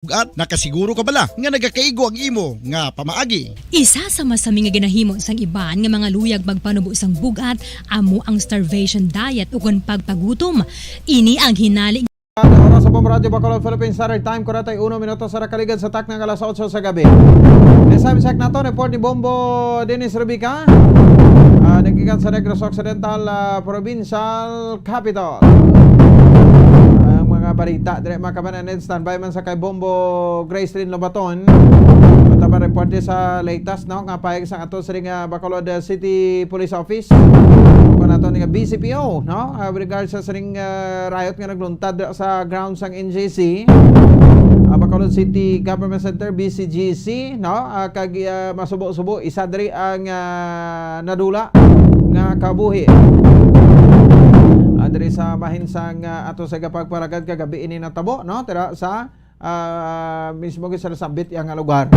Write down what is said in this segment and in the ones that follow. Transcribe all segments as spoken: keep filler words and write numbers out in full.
Bug-at, nakasiguro ka bala nga nagakaigo ang imo nga pamaagi? Isa sa masami nga ginahimo sang iban nga mga luyag magpanubo sang bug-at amo ang starvation diet ukon pagpagutom. Ini ang hinali. Oras sa Bombo Radyo Bacolod, Philippine Standard Time, kwarenta y uno minutos sa nakaligad sa takna nga alas otso sa gabi. Next time check nato, report ni Bombo Dennis Rubica. Ah, naggikan sa Negros Occidental ah, Provincial Capital. Ang mga balita dire, mga kabanan, standby man sa kay Bombo Gracelyn Lobaton. Mataba report sa latest, no, nga pahayag sang ato sining ah, Bacolod ah, City Police Office. Kung nato ni nga B C P O, no? Ah, with regards sa sining ah, riot nga nagluntad sa ground sang N J C, ah, Bacolod City Government Center, B C G C, no? Ah, kag ah, masubo-subo, isa diri ang ah, nadula nga kabuhi. Ah, diri sa bahin sang ah, ato sa gapagpalagad kagabi ini natabo, no? Tira sa ah, mismo gid sa nasambit iya nga lugar.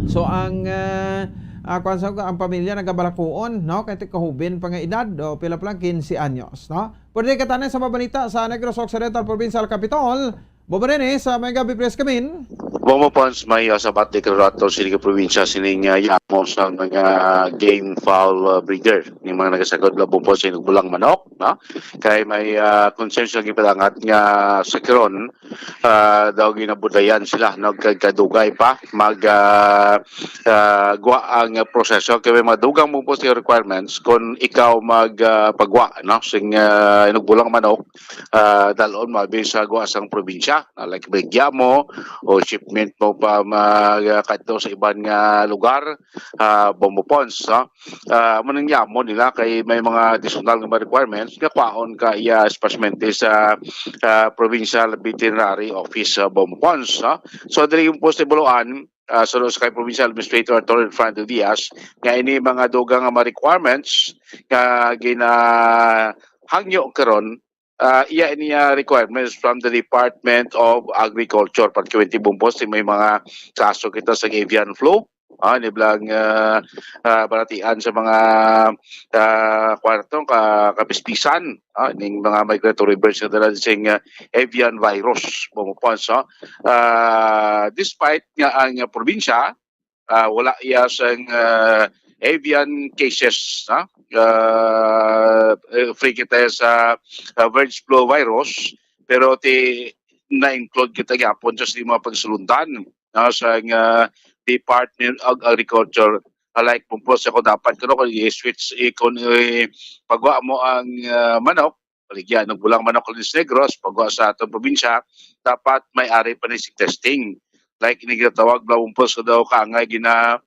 So ang ah, ah, kuwan sa ang pamilya nagabalakuon, no? Kay ti kahubin pa nga edad, o pila pa lang, quince anyos, no? Pwede ka tanan sa mabalita sa Negros Occidental Provincial Capitol. Bobo Rene, sa may gabi, press kamin. Bobo Pons, may uh, sabat di karato sini ka probinsya sining uh, yamo sa mga game fowl uh, breeder ni mga nagasagod labo po sa inugbulang manok, no? Kay may uh, concerns lagi palangat nga sa karon uh, daw ginabudayan sila no kag kadugay pa mag uh, uh, gwa ang proseso kay may mga dugang mo po sa requirements kung ikaw mag uh, pagwa no sing uh, inugbulang manok uh, dalon mo abi sa gwa sang probinsya uh, like baligya mo o shipment mo pa mag uh, kadto sa iban nga lugar uh, Bombo Pons no? Ah, amo nang yamo nila kay may mga additional nga mga requirements nga kwaon ka iya espesmente sa ah, Provincial Veterinary Office sa Bombons. No? So diri yung post Buluan, ah, sa sa kay Provincial Administrator Attorney Franco Diaz nga ini mga dugang nga mga requirements nga ginahangyo karon ah, iya ini ah, requirements from the Department of Agriculture. Pagkiwinti bumbos, may mga kaso kita sa avian flu. Ah, ni blang ah, ah, balatian sa mga ah, kwarto ka kapispisan ah, ning mga migratory birds nga dala sing ah, avian virus bumupon so ah, despite nga ang ah, probinsya ah, wala iya sang ah, avian cases, ha? Ah, eh, free kita sa ah, bird flu virus, pero ti na-include kita gyapon sa mga pagsulundan no, sa ah, Department of Agriculture. Alike po po sa kung dapat kuno kung i-switch i- kung i- pagwa mo ang ah, manok, baligya nagbulang manok Colonia Negros, pagwa sa atong probinsya, dapat may ari pa ni sig testing. Like ini ginatawag ba umpos ko daw ka nga gina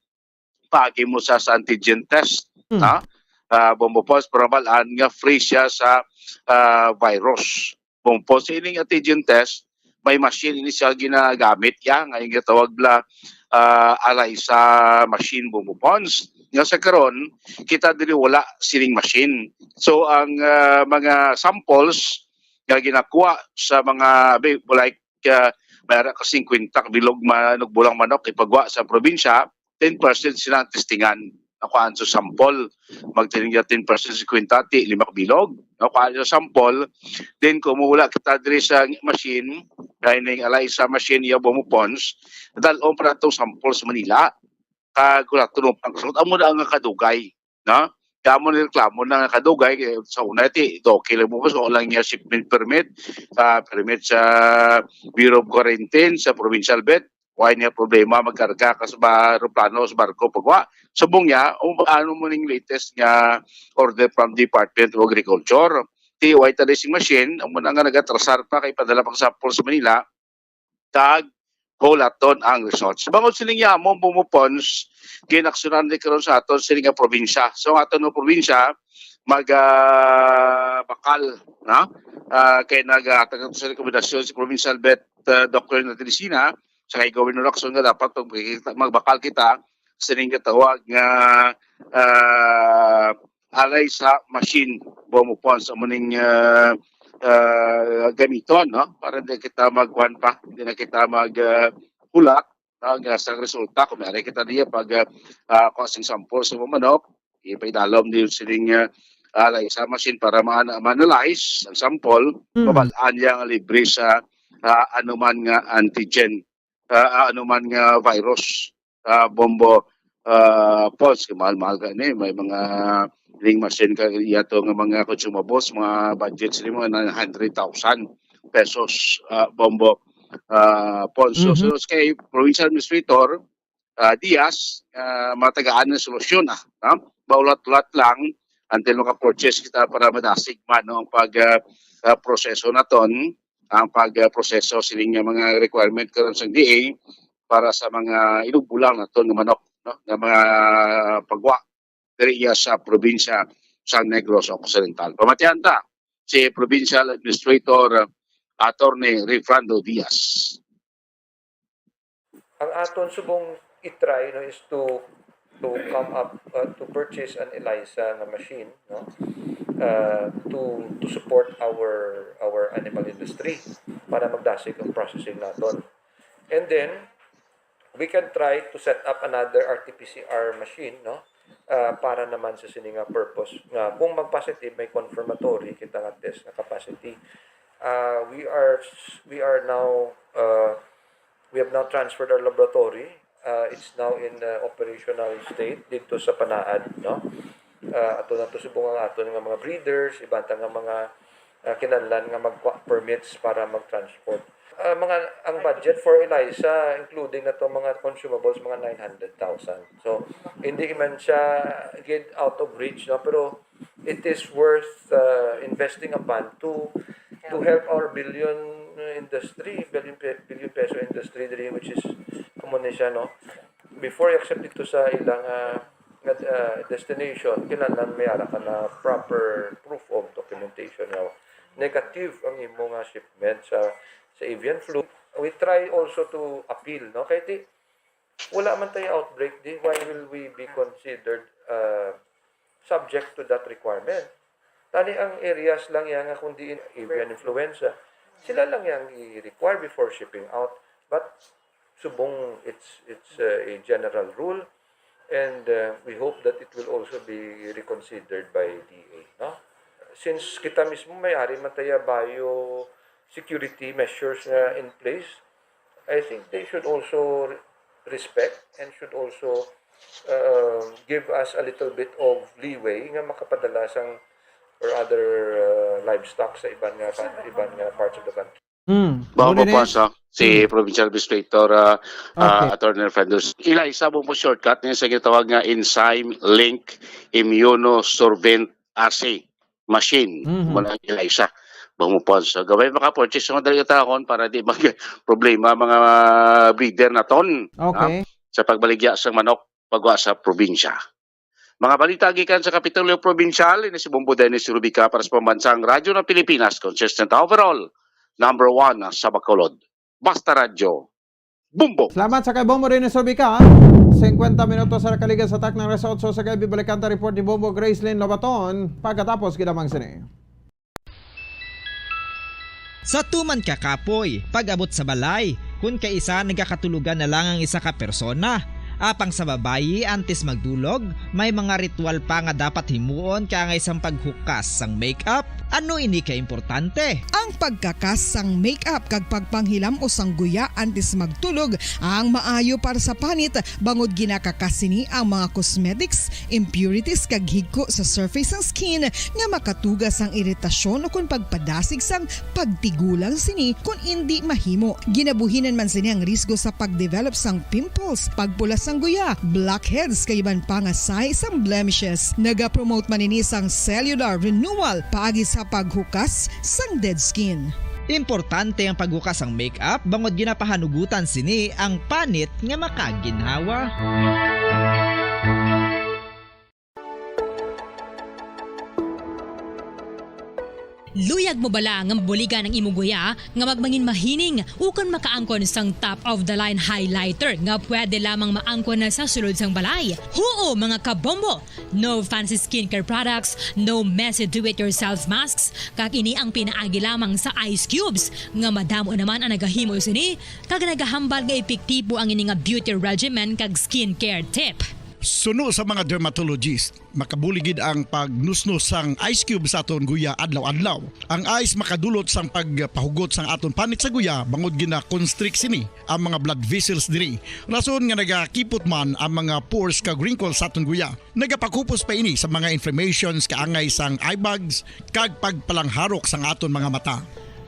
paagi mo sa, sa antigen test, Hmm. ha? Ah, Bombo Pons, para mabalaan nga free siya sa ah, virus. Bombo Pons, ining antigen test, may machine ini siya ginagamit ya, nga yung gitawag bla ah, alay sa machine Bombo Pons. Nga sa karon, kita diri wala sining machine. So ang ah, mga samples nga ginakuha sa mga abi, like ah, may ara ka fifty ka bilog manugbulang manok ipagwa sa probinsya, ten percent sila ang testingan. Nakuhaan sa sample, magtining ten percent fifty ti lima ka bilog. Nakuhaan sa sample, then kung mawala kita diri sa machine, kay ning alay sa machine iya mo pons, dalon para atong sample sa Manila. Kag wala to ang resulta. Amo na ang kadugay, no? Kamo ni reklamo na nga kadugay kay sa una ti okay lang mo so lang niya shipment permit, ah, permit sa Bureau of Quarantine sa provincial vet. Why niya problema magkarga ka sa ba- aeroplano sa barko pagwa? Subong niya, um, ano mo ning latest nga order from Department of Agriculture? Ti why ta sing machine, amo na nga nagatrasar pa kay padala pang sample sa Manila. Kag hulaton ang results. Bangod sining yamo, Bombo Pons, ginaksyonan ni karon sa aton sini nga probinsya. So ang aton nga probinsya mag ah, bakal, no? Ah, kay naghatag sa rekomendasyon si Provincial Vet ah, Doctor Natalysina sa kay Governor Lacson nga dapat magpakita- magbakal kita sining gatawag nga ah, alay sa machine Bombo Pons amo ning ah, ah, gamiton, no? Para di kita magkuan pa, di na kita mag ah, hulat ang ah, sa resulta kung may kita diya pag ah, ah, kuha sing sample sa mga manok, ipaidalom din sining ah, alay sa machine para ma- ma-analyze ang sample, Mm. Mabal-an niya ang libre sa ah, anuman nga antigen, ah, anuman nga virus, ah, Bombo, ah, Pons, kay mahal-mahal ka ni, may mga ring machine ka, iya to nga mga consumables, mga budgets ni mga nine hundred thousand pesos, ah, Bombo, ah, Pons. So, Mhm. so, kay provincial administrator, ah, Diaz, ah, matagaan ng solusyon, ah, no? Baulat-ulat lang until maka-purchase kita para madasig man, no, ang pag, ah, ah, proseso naton, ang pag, ah, proseso sining nga mga requirement karon sa D A para sa mga inugbulang naton nga manok, no, nga mga pagwa diri iya sa probinsya sa Negros Occidental. Pamatian ta si Provincial Administrator, ah, Attorney Refrando Diaz. Ang aton subong i-try, no, is to to come up, uh, to purchase an ELISA nga machine, no, uh, to to support our our animal industry para magdasig ang processing naton. And then we can try to set up another R T P C R machine, no, uh, para naman sa sini nga purpose, nga kung mag-positive, may confirmatory kita nga test nga capacity. Uh, we are we are now uh, we have now transferred our laboratory. Uh, it's now in uh, operational state dito sa Panaad, no? Uh, ato na to subong ang aton nga mga breeders, iban ta nga mga uh, kinahanglan nga magkuha permits para mag-transport. Uh, mga ang budget for ELISA, including na to mga consumables, mga nine hundred thousand. So hindi man siya gid out of reach, no, pero it is worth uh, investing upon to to help our billion uh, industry, billion pe- billion peso industry diri, which is, amo ni siya, no? Before i-accept dito sa ilang uh, nga, uh, destination, kinahanglan may ara ka na proper proof of documentation nga negative ang imo nga shipment sa sa avian flu. We try also to appeal, no? Kay di, wala man tayo outbreak di, why will we be considered uh, subject to that requirement? Tani ang areas lang yan nga kung diin avian influenza, sila lang yang i-require before shipping out. But subong it's it's uh, a general rule, and uh, we hope that it will also be reconsidered by D A, no? Since kita mismo may ari man tayo bio security measures nga in place, I think they should also re- respect and should also uh, give us a little bit of leeway nga makapadala sang or other uh, livestock sa iban nga iban nga parts of the country. Hmm. Mao Muna po na po sa si Provincial Administrator, uh, uh, Okay. Attorney Fernandez. Ila isa po po shortcut niya sa gitawag nga enzyme link immunosorbent assay machine. Mhm. Muna ila isa. Bang mo po sa gawin maka-purchase ng dali tahon para di mag problema mga breeder naton Okay. sa pagbaligya sa manok pagwa sa probinsya. Mga balita gikan sa Kapitolyo Probinsyal, ini si Bombo Dennis Rubica para sa Pambansang Radyo ng Pilipinas, consistent overall, number one sa Bacolod. Basta Radyo, Bombo! Salamat sa kay Bombo Dennis Rubica. Singkwenta minutos sa nakaligas sa taknang alas otso sa gabi, balikan ta report ni Bombo Gracelyn Lobaton pagkatapos gid lamang sini. Sa tuman ka kapoy, pag-abot sa balay, kun kaisa nagakatulogan na lang ang isa ka persona. Apang sa babayi, antes magdulog, may mga ritual pa nga dapat himuon kaangay sang paghukas sang makeup. Ano ini ka importante? Ang pagkakas sang makeup kag pagpanghilam-os sang guya antes magtulog ang maayo para sa panit bangod ginakakas sini ang mga cosmetics, impurities kag higko sa surface sang skin nga makatuga sang iritasyon ukon pagpadasig sang pagtigulang sini kon indi mahimo. Ginabuhinan man sini ang risgo sa pagdevelop sang pimples, pagpula sang guya, blackheads kag iban pa nga sign sang blemishes. Nagapromote man ini sang cellular renewal paagi sa paghukas sang dead skin. Importante ang paghukas sang makeup bangod ginapahanugutan sini ang panit nga makaginhawa. Luyag mo bala nga mabuligan ang imong guya nga magmangin mahining ukon makaangkon sang top of the line highlighter nga pwede lamang maangkon na sa sulod sang balay? Huo, mga kabombo! No fancy skincare products, no messy do-it-yourself masks, kag ini ang pinaagi lamang sa ice cubes nga madamo naman ang nagahimo sini kag nagahambal nga epektibo ang ini nga beauty regimen kag skincare tip. Suno sa mga dermatologist, makabulig gid ang pagnusnos sang ice cube sa aton guya adlaw-adlaw. Ang ice makadulot sang pagpahugot sang aton panit sa guya bangod gina-constrict sini ang mga blood vessels diri. Rason nga nagakipot man ang mga pores kag wrinkles sa aton guya. Nagapakupos pa ini sa mga inflammations kaangay sang eye bags kag pagpalangharok sang aton mga mata.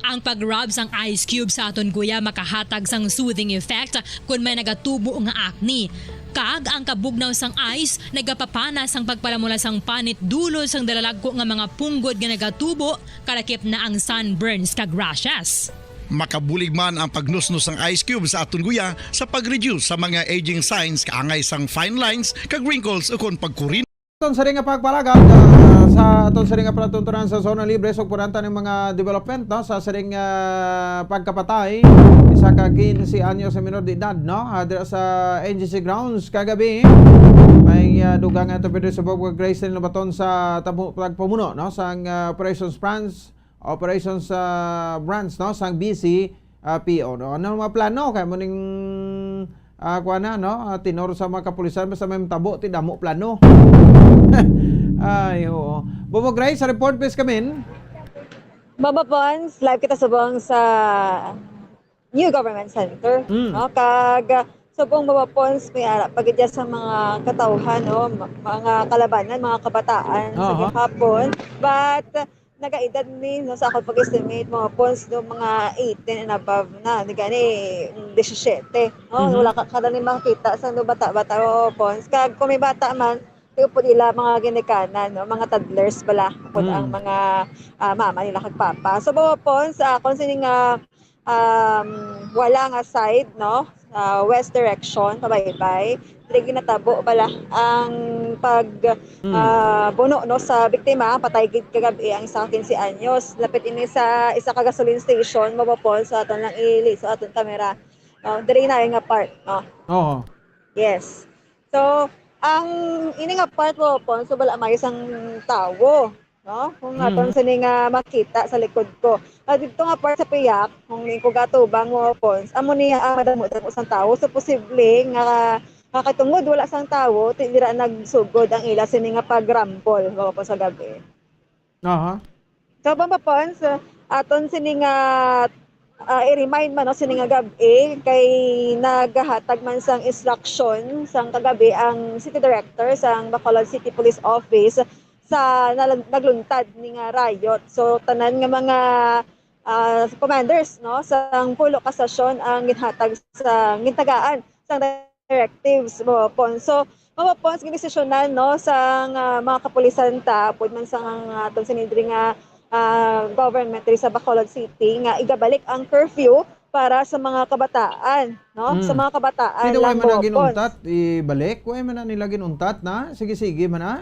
Ang pag-rub sang ice cube sa aton guya makahatag sang soothing effect kon may nagatubo nga acne. Kag ang kabugnaw sang ice nagapapana sang pagpalamula sang panit dulot sang dalalagko nga mga punggod nga nagatubo, kalakip na ang sunburns kag rashes. Makabulig man ang pagnusnos sang ice cube sa aton guya sa pag-reduce sa mga aging signs kaangay sang fine lines kag wrinkles ukon pagkurin. Aton siring nga pagpalagad, ah, sa aton siring nga palatuntunan sa Zona Libre, sugpuran ta ning mga development, no, sa siring nga pagkapatay isa ka quince anyos nga minor de edad, no, ah, dira sa N G C grounds kagabi. May, ah, dugang nga interview sa Bob Grace Lobaton sa tabu-, pagpamuno, no, sang, ah, Operations Branch, Operations, ah, Branch, no, sang B C, ah, P O, no. Ano ang mga plano kay mo ning, ah, kuan na, no? Ah, tenor sa mga kapulisan, basta may matabo, ti damo plano. Ay, oo. Bobo Gray, sa report, please, kamin. Baba Pons, live kita subong sa New Government Center. Mm. No? Kag, ah, subong Baba Pons, may ara pa gid sa mga katawhan, no? Ma-, mga kalabanan, mga kabataan sa Aha. gihapon. But, nagaedad ni, no, sa akong pag-estimate, mga Pons, no, mga eighteen and above na, di gani, disisiete, no? Mhm. Wala ka, ka na ni makita sa, no, bata-bata, mga Pons. Kag kung may bata man, di po nila mga ginikanan, no, mga toddlers bala, kung Mm. ang mga, ah, mama nila kag papa. So, mga Pons, ah, kung sini nga, um, wala nga side, no? Ah, west direction, pabaybay. Diri ginatabo bala ang pag, Mm. ah, buno, no, sa biktima. Patay gid kagabi ang isa ka quince anyos. Lapit ini sa isa ka gasoline station, mabapol sa aton lang ili, sa aton kamera. No? Diri na nga part, no? Oo. Yes. So, ang ini nga part, mabapol, so wala may isang tawo. No? Kung aton Mhm. sini nga makita sa likod ko. Ah, dito nga part sa piyak, kung ning ko gatubang mo, Pons, amo niya ang madamo-damo sang tawo. So, posible nga, nga katungod wala sang tawo, ti-, dira nagsugod ang ila sini nga pag-rumble, mo, Pons, sa gabi. Aha. So, Bomba Pons, aton sini nga, ah, i-remind man, no, sini nga gab-i, kay nagahatag man sang instruction sang kagabi ang city director sang Bacolod City Police Office sa nalan-, nagluntad ni nga riot. So, tanan nga mga, ah, commanders, no, sang pulo ka stasyon ang ginhatag sa, gintagaan sang directives, mo, Pons. So, mo, Pons, ginisisyonan, no, sang, ah, mga kapulisan ta, pud man sang, ah, aton sinindri nga, ah, government diri sa Bacolod City nga igabalik ang curfew para sa mga kabataan, no? Mm. Sa mga kabataan Pero lang, way man na mo, Pons. ginuntat, ibalik? Way man na nila ginuntat na? Sige, sige man na?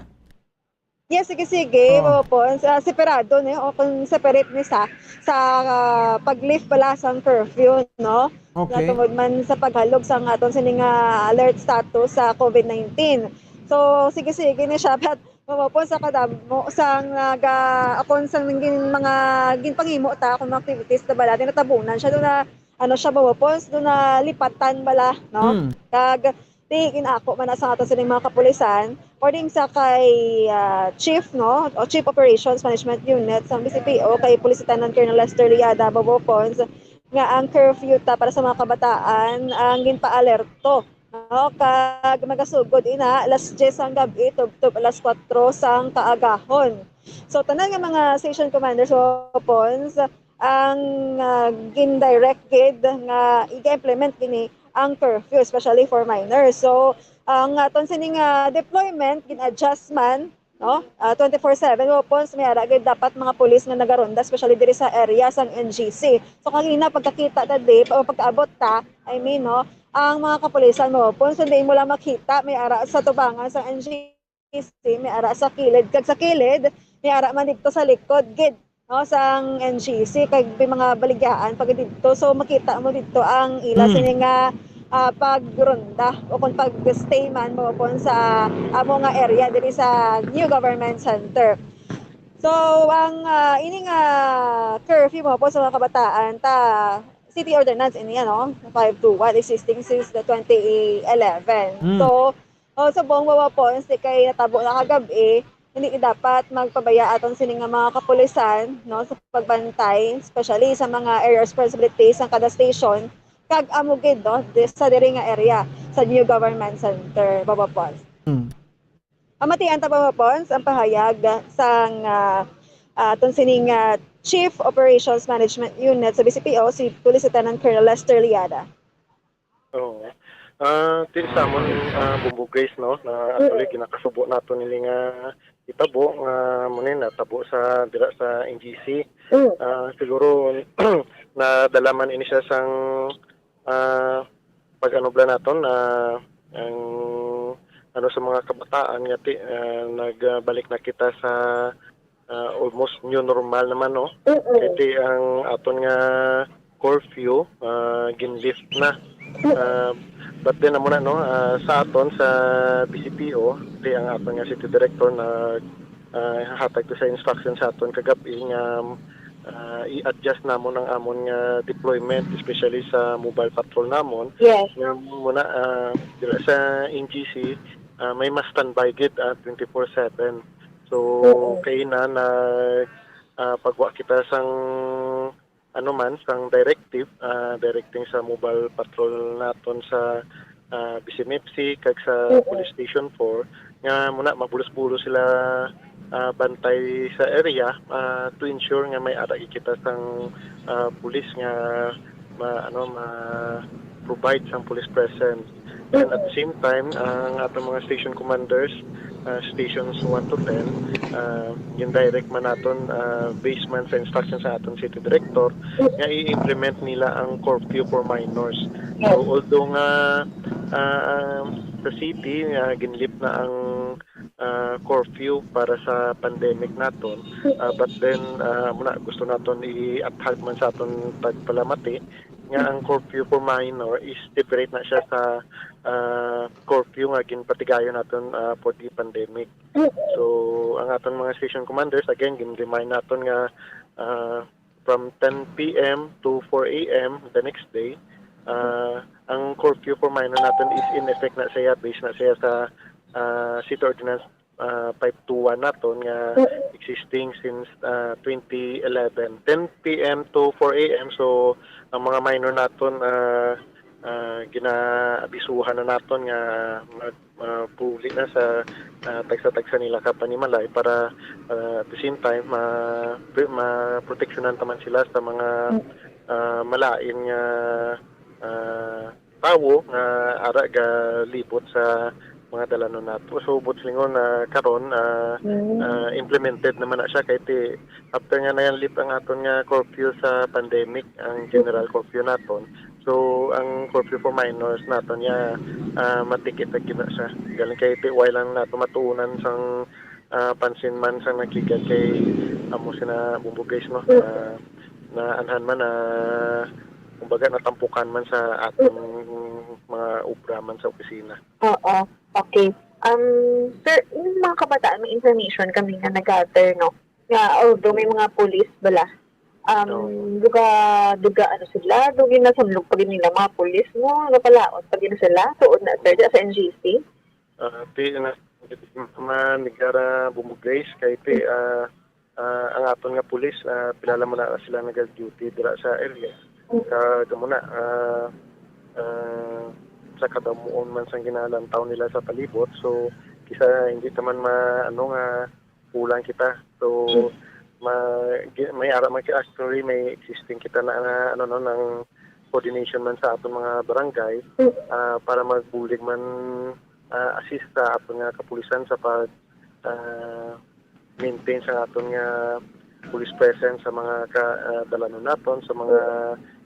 Yes, sige, sige. Oo. Opo, sa separado ni, o kung separate ni sa, sa, ah, pag-lift pala sang curfew, no? Okay. Natungod man sa paghalog sa aton sini nga alert status sa COVID nineteen. So, sige, sige ni siya, but opo, sa kadamo sang naga-, akon sang gin-, mga ginpangimo ta, akong mga activities na bala, natabunan siya, doon na, ano siya, opo, doon na lipatan bala, no? Mm. Kag, Ti, ginako man na sa aton sining mga kapulisan, according sa kay, ah, Chief, no, o Chief Operations Management Unit sa B C P O, kay Police Lieutenant Colonel Lester Liada Bobopons, nga ang curfew ta para sa mga kabataan ang ginpaalerto, no, kag magasugod ina alas diyes sang gab-i tubtob alas kuwatro sang kaagahon. So, tanan nga mga station commanders, Bobopons, ang, ah, gindirect gid nga iga-implement kini ang curfew, especially for minors. So, ang aton sining, ah, deployment gin-adjust man, no? Ah, twenty-four seven weapons, may ara gid dapat mga pulis nga nagaronda, especially diri sa area sang N G C. So, kagina pagkakita ta di, pa-, pagkaabot ta, I mean, no, ang mga kapulisan mo weapons, hindi mo lang makita, may ara sa tubangan sang N G C. May ara sa kilid, kag sa kilid, may ara man didto sa likod gid, no, sang N G C, kag may mga baligyaan pa gid didto. So, makita mo didto ang ila Mm. sini nga, ah, pagronda o kung pag-stay man mo kung sa amo nga area diri sa New Government Center. So, ang, ah, ini nga curfew mo po sa mga kabataan, ta City Ordinance ini, ano, five two one, existing since the twenty eleven. Mm. So, So, subong, Wawa Pons, di kay natabo na kagab-i, hindi dapat magpabaya aton sini nga mga kapulisan, no, sa pagbantay, especially sa mga area responsibilities sang kada station, kag amo gid, no, di, sa diri nga area sa New Government Center, Wawa Pons. Hmm. Pamatian ta, Wawa Pons, ang pahayag sang, ah, ah, aton sining, ah, Chief Operations Management Unit sa B C P O, si Police Lieutenant Colonel Lester Liada. Oo. Ah, ti sa amon, ah, Bumbo Grace, no, na actually ginakasubo nato nini nga hitabo nga mo ni natabo sa dira sa N G C. Mm. Ah, siguro nadala man ini siya sang, ah, pag-anubla naton, ah, ang ano sa mga kabataan nga ti, ah, nagbalik na kita sa ah, almost new normal naman, no? Mm-mm. Kay ti ang aton nga curfew, ah, ginlift na. Ah, but then, amo na, no, ah, sa aton, sa B C P O, ti ang aton nga city director na, ah, hatag to sa instruction sa aton kagab-i nga, ah, i-adjust namon ang amon nga deployment, especially sa mobile patrol namon. Yes. Nga muna, ah, dira sa N G C, ah, may mas standby gid, ah, twenty-four seven. So, Oo. Kaina nag, ah, pagwa kita sang ano man, sang directive, ah, directing sa mobile patrol naton sa, ah, B C M F C kag sa Oo. Police Station four nga muna mabulos-bulos sila, ah, bantay sa area, ah, to ensure nga may ara kita sang, ah, pulis nga ma-, ano, ma-provide sang police presence. And at the same time, ang atong mga station commanders, ah, stations one to ten, ah, gin-direct man naton, ah, based man sa instruction sa aton city director, nga i-implement nila ang curfew for minors. So, although nga, ah, sa city, nga ginlift na ang, ah, curfew para sa pandemic naton, ah, but then, ah, muna, gusto naton i-athag man sa aton tagpalamati nga ang curfew for minor is separate na siya sa, ah, curfew nga ginpatigayon naton, ah, for the pandemic. So, ang aton mga station commanders, again, gin-remind naton nga, ah, from ten P M to four A M the next day, ah, ang curfew for minor naton is in effect na siya, based na siya sa, ah, City Ordinance, ah, five two one naton nga existing since, ah, twenty eleven. Ten P M to four A M, so ang mga minor naton, ah, ah, ginaabisuhan na naton nga mag, ah, puli na sa, ah, tagsa-tagsa nila ka panimalay para, ah, at the same time ma, maproteksyonan ta man sila sa mga, ah, malain nga, ah, tawo nga ara galibot sa mga dalanon nato. So, buot silingon, ah, karon, ah, ah, implemented naman na siya kay ti, after nga na-lift ang aton nga curfew sa pandemic, ang general curfew naton. So, ang curfew for minors naton ya, ah, matikit na gina siya. Galing kay ti, wala lang nato matuunan sang, ah, pansin man sang nagligad kay amo sina Bumbo Grace, no? Ah, naanhan man na, kumbaga, natampukan man sa aton mga obra man sa opisina. Oo. Okay. Um, sir, yung mga kabataan, may information kami nga nag-gather, no? Nga, although may mga pulis bala, um, Oo. duga, duga, ano sila, dugi na sunlog pa gid nila mga pulis, no? Napalaot pa gid sila, tuod na, sir, dyan sa N G C. Ah, ti, na, manigara Bumbo Grace, kay ti, ah, ah, ang aton nga pulis, ah, pila lang man na sila nag-duty dira sa area. Kag amo na, ah, ah, sa kadamuon man sang ginalantaw nila sa palibot, so kisa hindi ta man ma, ano nga, kulang kita. So, ma, gi, may ara man ki, actually, may existing kita na, na, ano, no, ng coordination man sa aton mga barangay, ah, para magbulig man, ah, assist sa aton nga kapulisan sa pag, ah, maintain sa aton nga police presence sa mga ka, ah, dalanon naton, sa mga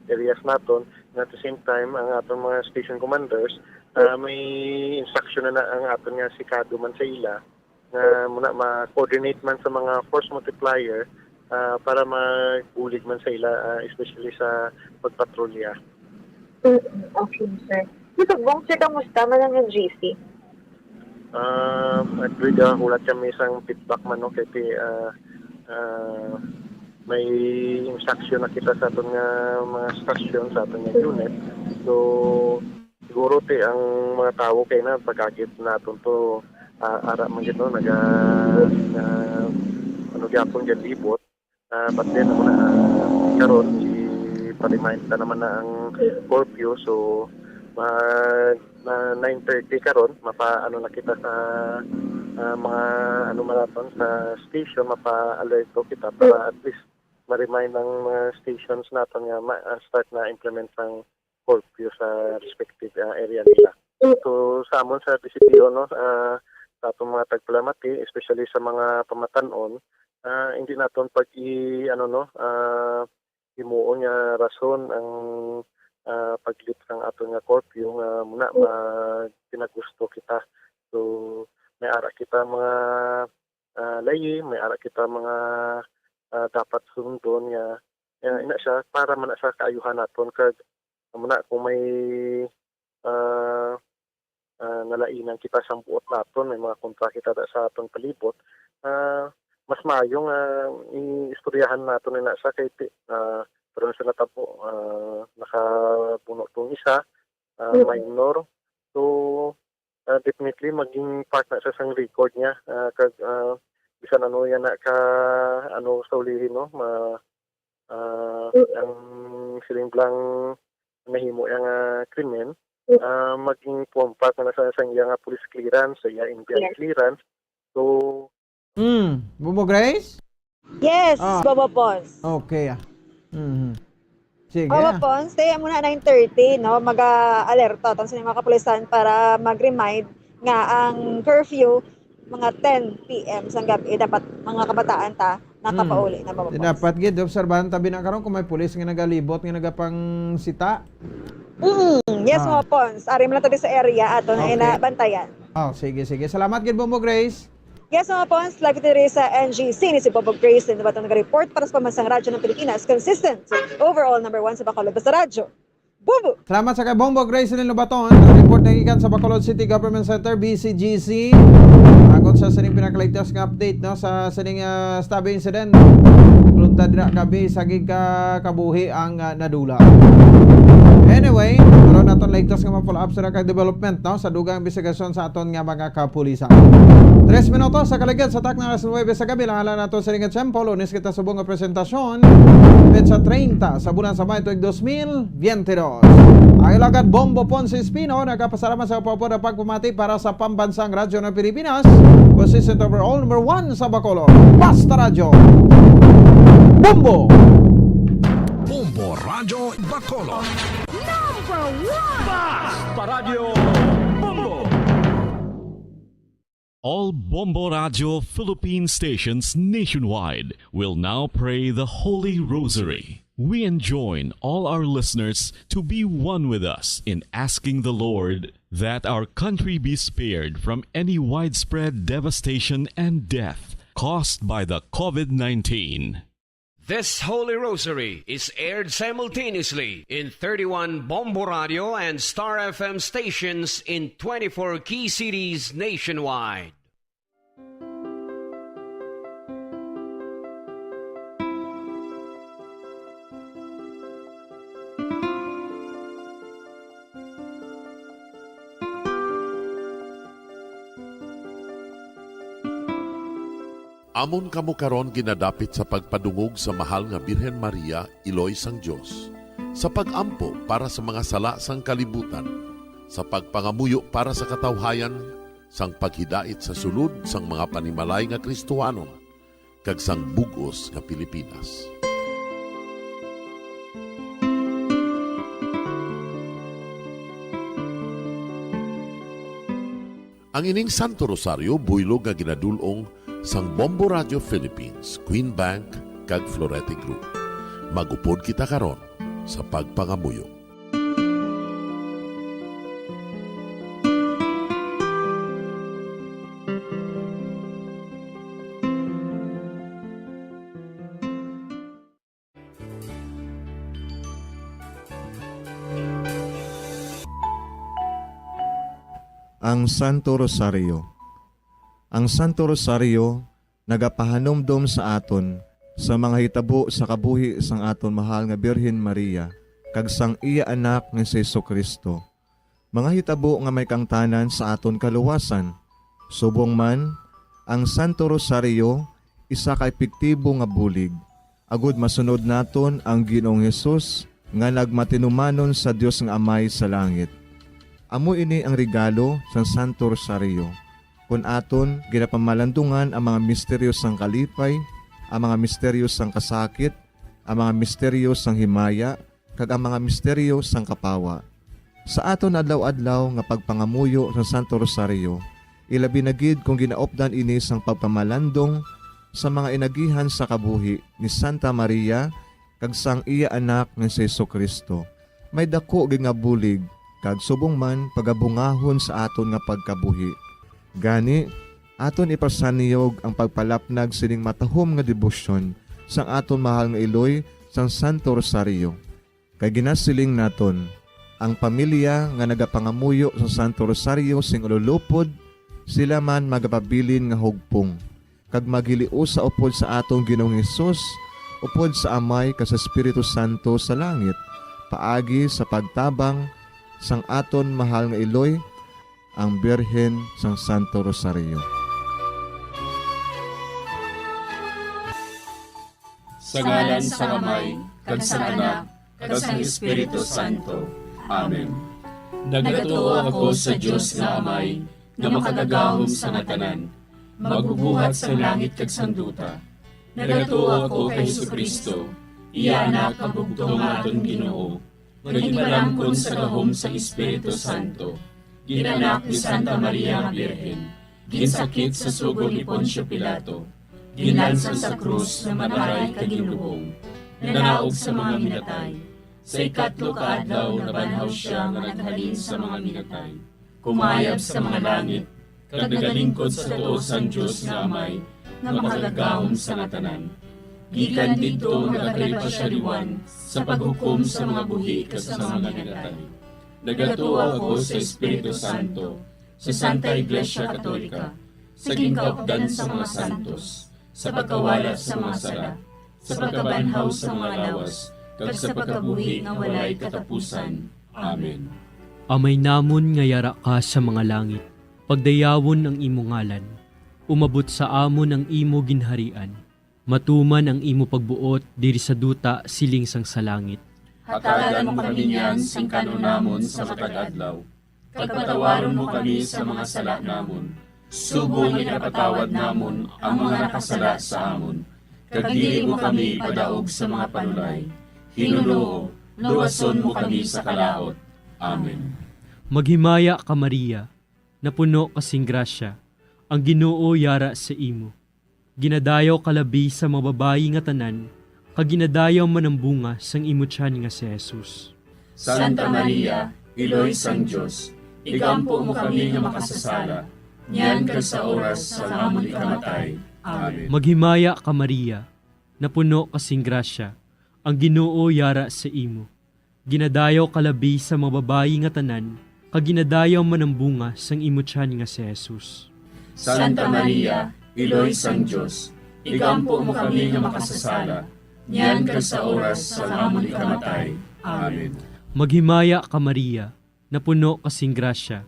areas naton. And at the same time, ang aton mga station commanders, ah, may instruction na, na ang aton nga sikado man sa ila nga muna ma-coordinate man sa mga force multiplier, ah, para magbulig man sa ila, ah, especially sa pagpatrolya. Mm, okay, sir. Ito, Bong, sir, kamusta man ang N G C? Ah, actually, ah, hulat kami isang feedback man, no, kay ti, ah, ah, may instruction na kita sa aton nga mga stasyon, sa aton nga unit. So, siguro Ti ang mga tawo kay na pagkagit naton to, ah, ara man gid, no, naga-, na, ano gyapon, galibot. Ah, but then, amo na, ah, karon, ipa-remind na naman na ang curfew. So, mag, na nine thirty karon, mapa-, ano na kita sa, ah, mga, ano man naton, sa station, mapa-alerto kita para at least ma-remind ang mga stations naton nga ma-, ah, start na implement ang curfew sa respective, ah, area nila. So, sa amon sa P C P O, no, ah, sa atong mga tagpalamati, especially sa mga pamatan-on, ah, hindi naton pag i-, ano, no, ah, himuon nga rason ang, ah, pag-lift sang aton nga curfew nga muna ma-, ginagusto kita. So, may ara kita mga, ah, layi, may ara kita mga, ah, dapat sundon nga, ah, ina siya para man na sa kaayuhan naton kag amo na kung may, ah, ah, nalainan kita sang buot naton, may mga kontra kita da sa aton palibot, ah, mas maayo nga i-istoryahan naton ina siya kay ti-, ah, pero sa natabo, ah, nakabuno tong isa, ah, Mm. minor. So, ah, definitely maging part na siya sang record niya, ah, kag, ah, bisan ano yan na ka, ano, sa ulihin, no, ma-, ah, Mm. ang siling blang nahimo yang, ah, krimen, Mm. ah, maging form part na siya sang iya nga police clearance, sa iya N B I Yes. clearance. So, Mm. Bubo Grace? Yes, Ah. Bobo Pons. Okay, ah. Mhm. Sige, Bobo ah. Pons, stay muna nine thirty, no? Maga-alerto tong sa mga kapulisan para mag-remind nga ang curfew mga ten P M sang gabi, dapat mga kabataan ta nakapauli na, Bobo Pons. Dapat gid obserbahan tabi na karon kung may pulis nga nagalibot nga nagapangsita. Mm, yes, Ah. Bobo Pons. Ari man lang tabi sa area ato na Okay. inabantayan. Oh, sige, sige. Salamat gid, Bombo Grace. Yes, mga Pons, live diri sa N G C ni si Bobo Grace, na batong nag-report para sa Pambansang Radyo ng Pilipinas, consistent, overall number one sa Bacolod Basta Radyo. Bobo! Salamat sa kay Bombo Grace Lin Lobaton. Report na gikan sa Bacolod City Government Center, B C G C. Agon sa sining pinakalatest nga update, no, sa sining, ah, stabbing incident. Kulunta dira kabi sa gig ka kabuhi ang, ah, nadula. Anyway, karon naton latest nga ma-follow up sa ka development, no, sa dugang investigasyon sa aton nga mga kapulisan. Tres minutos sa kaligid sa takna alas nuwebe sa gabi, lang nato sa ring tiyempo. Lunes kita subong nga presentasyon, petsa treinta sa bulan sa Mayo tuig dos mil veinte dos. Ang ilagad Bombo Ponce Espino nagapasalamat sa pagpapod ang pagpamati para sa Pambansang Radyo ng Pilipinas, consistent overall number one sa Bacolod. Basta Radyo. Bombo! Bombo Radyo Bacolod. Number one! Basta Radyo Bombo! All Bombo Radio Philippine stations nationwide will now pray the Holy Rosary. We enjoin all our listeners to be one with us in asking the Lord that our country be spared from any widespread devastation and death caused by the COVID nineteen. This Holy Rosary is aired simultaneously in thirty-one Bombo Radio and Star F M stations in twenty-four key cities nationwide. Amon kamo karon ginadapit sa pagpadungog sa Mahal nga Birhen Maria, Iloy sang Dios, sa pag-ampo para sa mga sala sang kalibutan, sa pagpangamuyo para sa katawhayan, sang paghidait sa sulod sang mga panimalay nga Kristohanon, kag sang bug-os nga Pilipinas. Ang ining Santo Rosario buylog nga ginadul-ong sang Bombo Radio Philippines, Queen Bank, kag Florete Group. Mag-upod kita karon sa pagpangamuyo. Ang Santo Rosario. Ang Santo Rosario nagapahanumdom sa aton sa mga hitabo sa kabuhi sang aton mahal nga Birhen Maria kag sang iya Anak nga si Jesu-Cristo. mga hitabo nga may kaangtanan sa aton kaluwasan. Subong man, ang Santo Rosario isa ka epektibo nga bulig agud masunod naton ang Ginoong Hesus nga nagmatinumanon sa Dios nga Amay sa langit. Amo ini ang regalo sang Santo Rosario. Kon aton ginapamalandungan ang mga misteryo sang kalipay, ang mga misteryo sang kasakit, ang mga misteryo sang himaya, kag ang mga misteryo sang kapawa. Sa aton adlaw-adlaw nga pagpangamuyo sa Santo Rosario, ilabi na gid kon ginaupdan ini sang pagpamalandong sa mga inagihan sa kabuhi ni Santa Maria kag sang iya Anak nga si Jesu-Cristo, may daku gid nga bulig kag subong man pagabungahon sa aton nga pagkabuhi. Gani, aton ipasaniyog ang pagpalapnag sining matahom nga debosyon sang aton mahal nga iloy sang Santo Rosario. Kay ginasiling naton, ang pamilya nga nagapangamuyo sa Santo Rosario sing ululupod, sila man magapabilin nga hugpong, kag maghiliusa upod sa aton Ginoong Hesus, upod sa Amay kag sa Espiritu Santo sa langit, paagi sa pagtabang sang aton mahal nga iloy, ang Birhen sang Santo Rosario. Sa ngalan sang Amay, kag sang Anak, kag sang Espiritu Santo. Amen. Nagatuo ako sa Dios nga Amay, nga makagagahom sa nga tanan, magbubuhat sang langit kag sang duta. Nagatuo ako kay Jesu-Cristo, iya Anak nga bugtong nga aton Ginoo, nga ginpalangkon sa gahom sang Espiritu Santo, ginanak ni Santa Maria nga Birhen, ginsakit sa sugo ni Poncio Pilato, ginlansang sa krus nga mataray kag ginlubong, nanaog sa mga minatay. Sa ikatlo ka adlaw nabanhaw sia nga naghalin sa mga minatay, kumayab sa mga langit, kag nagalingkod sa tuo sang Dios nga Amay, nga makagagahom sa nga tanan. Gikan didto nagakari pa sia liwan sa paghukom sa mga buhi kag sa mga minatay. Nagatuo ako sa Espiritu Santo, sa Santa Iglesia Katolika, sa ginkaupdan sa mga santos, sa pagkawala sa mga sala, sa pagkabanhaw sa mga lawas, kag sa pagkabuhi nga walay katapusan. Amen. Amay namon nga yara ka sa mga langit, pagdayawon ang imo ngalan. Umabot sa amon ang imo ginharian. Matuman ang imo pagbuot diri sa duta siling sang sa langit. Hatagan mo kami niyan sing kan-on namon sa matag adlaw, kag patawaron mo kami sa mga sala namon, subong nga ginapatawad namon ang mga nakasala sa amon, kag dili mo kami ipadaog sa mga panulay. Hinunoo, luwason mo kami sa kalaut. Amen. Maghimaya ka, Maria, napuno ka sing grasya, ang Ginoo yara sa imo. Ginadayaw ka labi sa mga babayi nga tanan, kag ginadayaw man ang bunga sang imo tiyan nga si Jesus. Santa Maria, Iloy sang Dios, igampo mo kami nga makasasala, niyan kag sa oras sang amon ikamatay. Amen. Maghimaya ka, Maria, napuno ka sing grasya, ang Ginoo yara sa imo. Ginadayaw ka labi sa mga babayi nga tanan, kag ginadayaw man ang bunga sang imo tiyan nga si Jesus. Santa Maria, Iloy sang Dios, igampo mo kami nga makasasala, niyan kag sa oras sang amon ikamatay. Amen. Maghimaya ka, Maria, napuno ka sing grasya,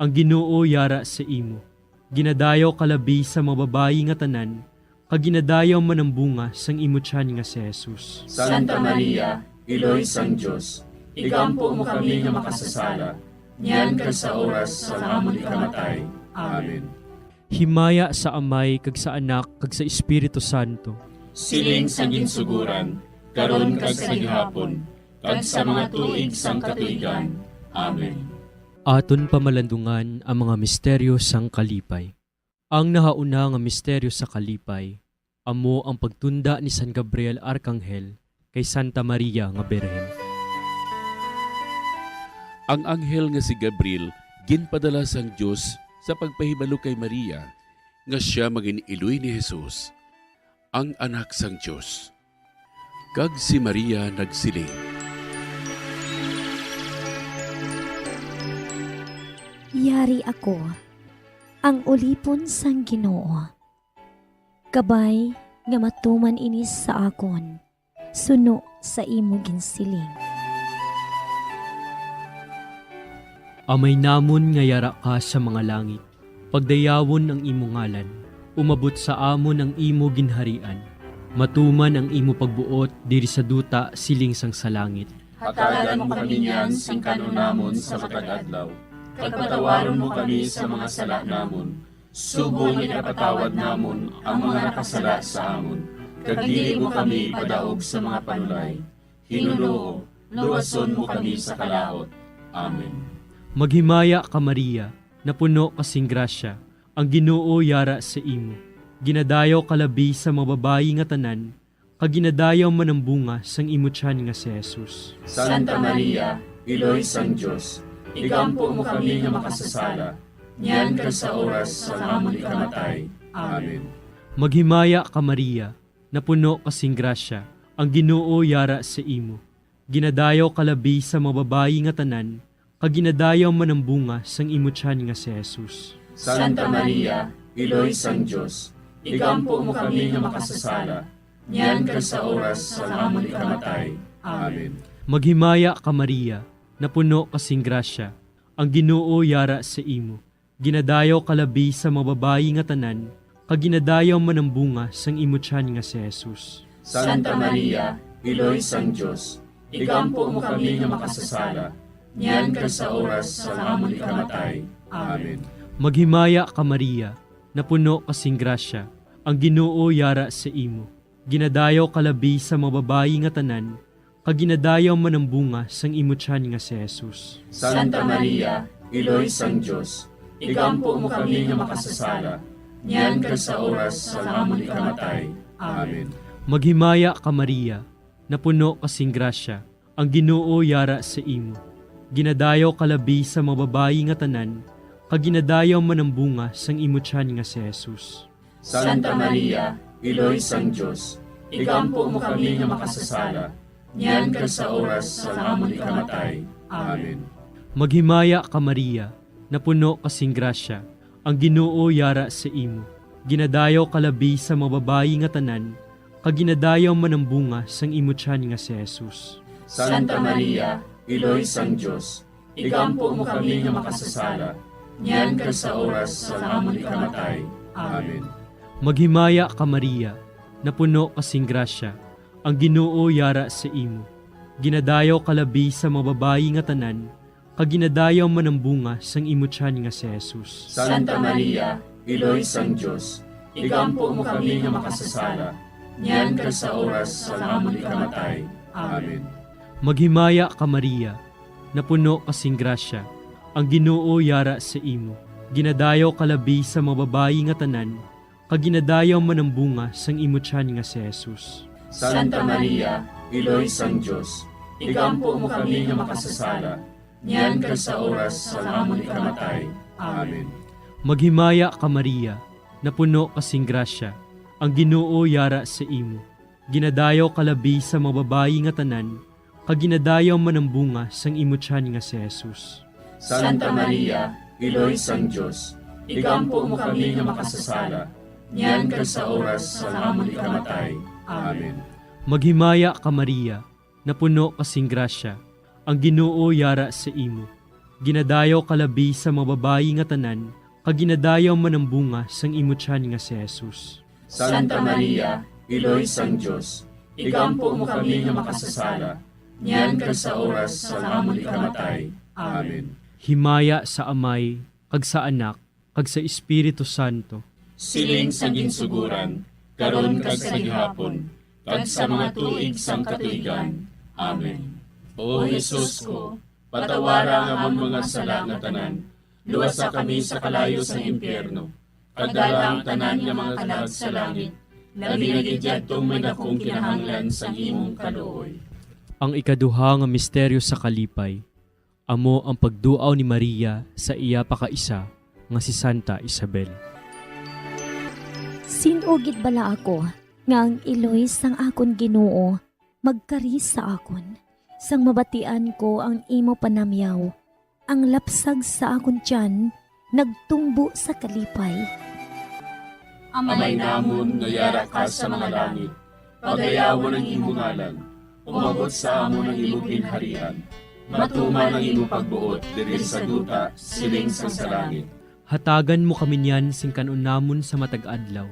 ang Ginoo yara sa imo. Ginadayaw ka labi sa mga babayi nga tanan, kag ginadayaw man ang bunga sang imo tiyan nga si Jesus. Santa Maria, Iloy sang Dios, igampo mo kami nga makasasala, niyan kag sa oras sang amon ikamatay. Amen. Himaya sa Amay, kag sa Anak, kag sa Espiritu Santo. Siling sa ginsugoran, karon kag sa gihapon, kag sa mga tuig sang katuigan. Amen. Aton pamalandungan ang mga misteryo sang kalipay. Ang nahauna nga misteryo sa kalipay amo ang pagtunda ni San Gabriel Arkanghel kay Santa Maria nga Birhen. Ang anghel nga si Gabriel ginpadala sang Dios sa pagpahibalo kay Maria nga sia mangin-iloy ni Jesus, ang Anak sang Dios. Kag si Maria nagsiling, "Yari ako, ang ulipon sang Ginoo. Kabay nga matuman ini sa akon, suno sa imo ginsiling." Amay namon nga yara ka sa mga langit, pagdayawon ang imo ngalan, umabot sa amon ang imo ginharian, matuman ang imo pagbuot diri sa duta siling sang sa langit. Hatagan mo kami niyan sing kan-on namon sa matag adlaw, kag patawaron mo kami sa mga sala namon, subong nga ginapatawad namon ang mga nakasala sa amon, kag dili mo kami ipadaog sa mga panulay. Ginoo, luwason mo kami sa kalaut. Amen. Maghimaya ka, Maria, napuno ka sing grasya, ang Ginoo yara sa imo. Ginadayaw ka labi sa mga babayi nga tanan, kag ginadayaw man ang bunga sang imo tiyan nga si Jesus. Santa Maria, Iloy sang Dios, igampo mo kami nga makasasala, niyan kag sa oras sang amon ikamatay. Amen. Maghimaya ka, Maria, napuno ka sing grasya, ang Ginoo yara sa imo. Ginadayaw ka labi sa mga babayi nga tanan, kag ginadayaw man ang bunga sang imo tiyan nga si Jesus. Santa Maria, Iloy sang Dios, igampo mo kami nga makasasala, niyan kag sa oras sang amon ikamatay. Amen. Maghimaya ka, Maria, napuno ka sing grasya, ang Ginoo yara sa imo. Ginadayaw ka labi sa mga babayi nga tanan, kag ginadayaw man ang bunga sang imo tiyan nga si Jesus. Santa Maria, Iloy sang Dios, igampo mo kami nga makasasala, niyan kag sa oras sang amon ikamatay. Amen. Maghimaya ka, Maria, napuno ka sing grasya, ang Ginoo yara sa imo. Ginadayaw ka labi sa mga babayi nga tanan, kag ginadayaw man ang bunga sang imo tiyan nga si Jesus. Santa Maria, Iloy sang Dios, igampo mo kami nga makasasala, niyan kag sa oras sang amon ikamatay. Amen. Maghimaya ka, Maria, napuno ka sing grasya, ang Ginoo yara sa imo. Ginadayaw ka labi sa mga babayi nga tanan, kag ginadayaw man ang bunga sang imo tiyan nga si Jesus. Santa Maria, Iloy sang Dios, igampo mo kami nga makasasala, niyan kag sa oras sang amon ikamatay. Amen. Maghimaya ka, Maria, napuno ka sing grasya, ang Ginoo yara sa imo. Ginadayaw ka labi sa mga babayi nga tanan, kag ginadayaw man ang bunga sang imo tiyan nga si Jesus. Santa Maria, Iloy sang Dios, igampo mo kami nga makasasala, niyan kag sa oras sang amon ikamatay. Amen. Maghimaya ka, Maria, napuno ka sing grasya, ang Ginoo yara sa imo. Ginadayaw ka labi sa mga babayi nga tanan, kag ginadayaw man ang bunga sang imo tiyan nga si Jesus. Santa Maria, Iloy sang Dios, igampo mo kami nga makasasala, niyan kag sa oras sang amon ikamatay. Amen. Maghimaya ka, Maria, napuno ka sing grasya, ang Ginoo yara sa imo. Ginadayaw ka labi sa mga babayi nga tanan, kag ginadayaw man ang bunga sang imo tiyan nga si Jesus. Santa Maria, Iloy sang Dios, igampo mo kami nga makasasala, niyan kag sa oras sang amon ikamatay. Amen. Maghimaya ka, Maria, napuno ka sing grasya, ang Ginoo yara sa imo. Ginadayaw ka labi sa mga babayi nga tanan, kag ginadayaw man ang bunga sang imo tiyan nga si Jesus. Santa Maria, Iloy sang Dios, igampo mo kami nga makasasala, niyan kag sa oras sang amon ikamatay. Amen. Maghimaya ka, Maria, napuno ka sing grasya, ang Ginoo yara sa imo. Ginadayaw ka labi sa mga babayi nga tanan, kag ginadayaw man ang bunga sang imo tiyan nga si Jesus. Santa Maria, Iloy sang Dios, igampo mo kami nga makasasala, niyan kag sa oras sang amon ikamatay. Amen. Himaya sa Amay, kag sa Anak, kag sa Espiritu Santo. Siling sa ginsuguran, karon kag sa gihapon, kag sa mga tuig sang katuigan. Amen. O Jesus ko, patawara ang amon mga sala nga tanan, luwasa kami sa kalayo sang impyerno, kag dala ang tanan nga mga kalag sa langit, labi na gid yadtong may dakong kinahanglan sang imong kaluoy. Ang ikaduha nga misteryo sa kalipay, amo ang pagduaw ni Maria sa iya pakaisa nga si Santa Isabel. Sin-o gid bala ako nga ang iloy sang akon Ginoo magkari sa akon, sang mabatian ko ang imo panamyaw? Ang lapsag sa akon tiyan nagtumbo sa kalipay. Amay namon nga yara ka sa mga langit, pagayawon ang imo ngalan, umabot sa amon ang imo ginharian, Matuman ang imo pagbuot diri sa duta, siling sang sa langit. Hatagan mo kami niyan sing kan-on namon sa matag adlaw,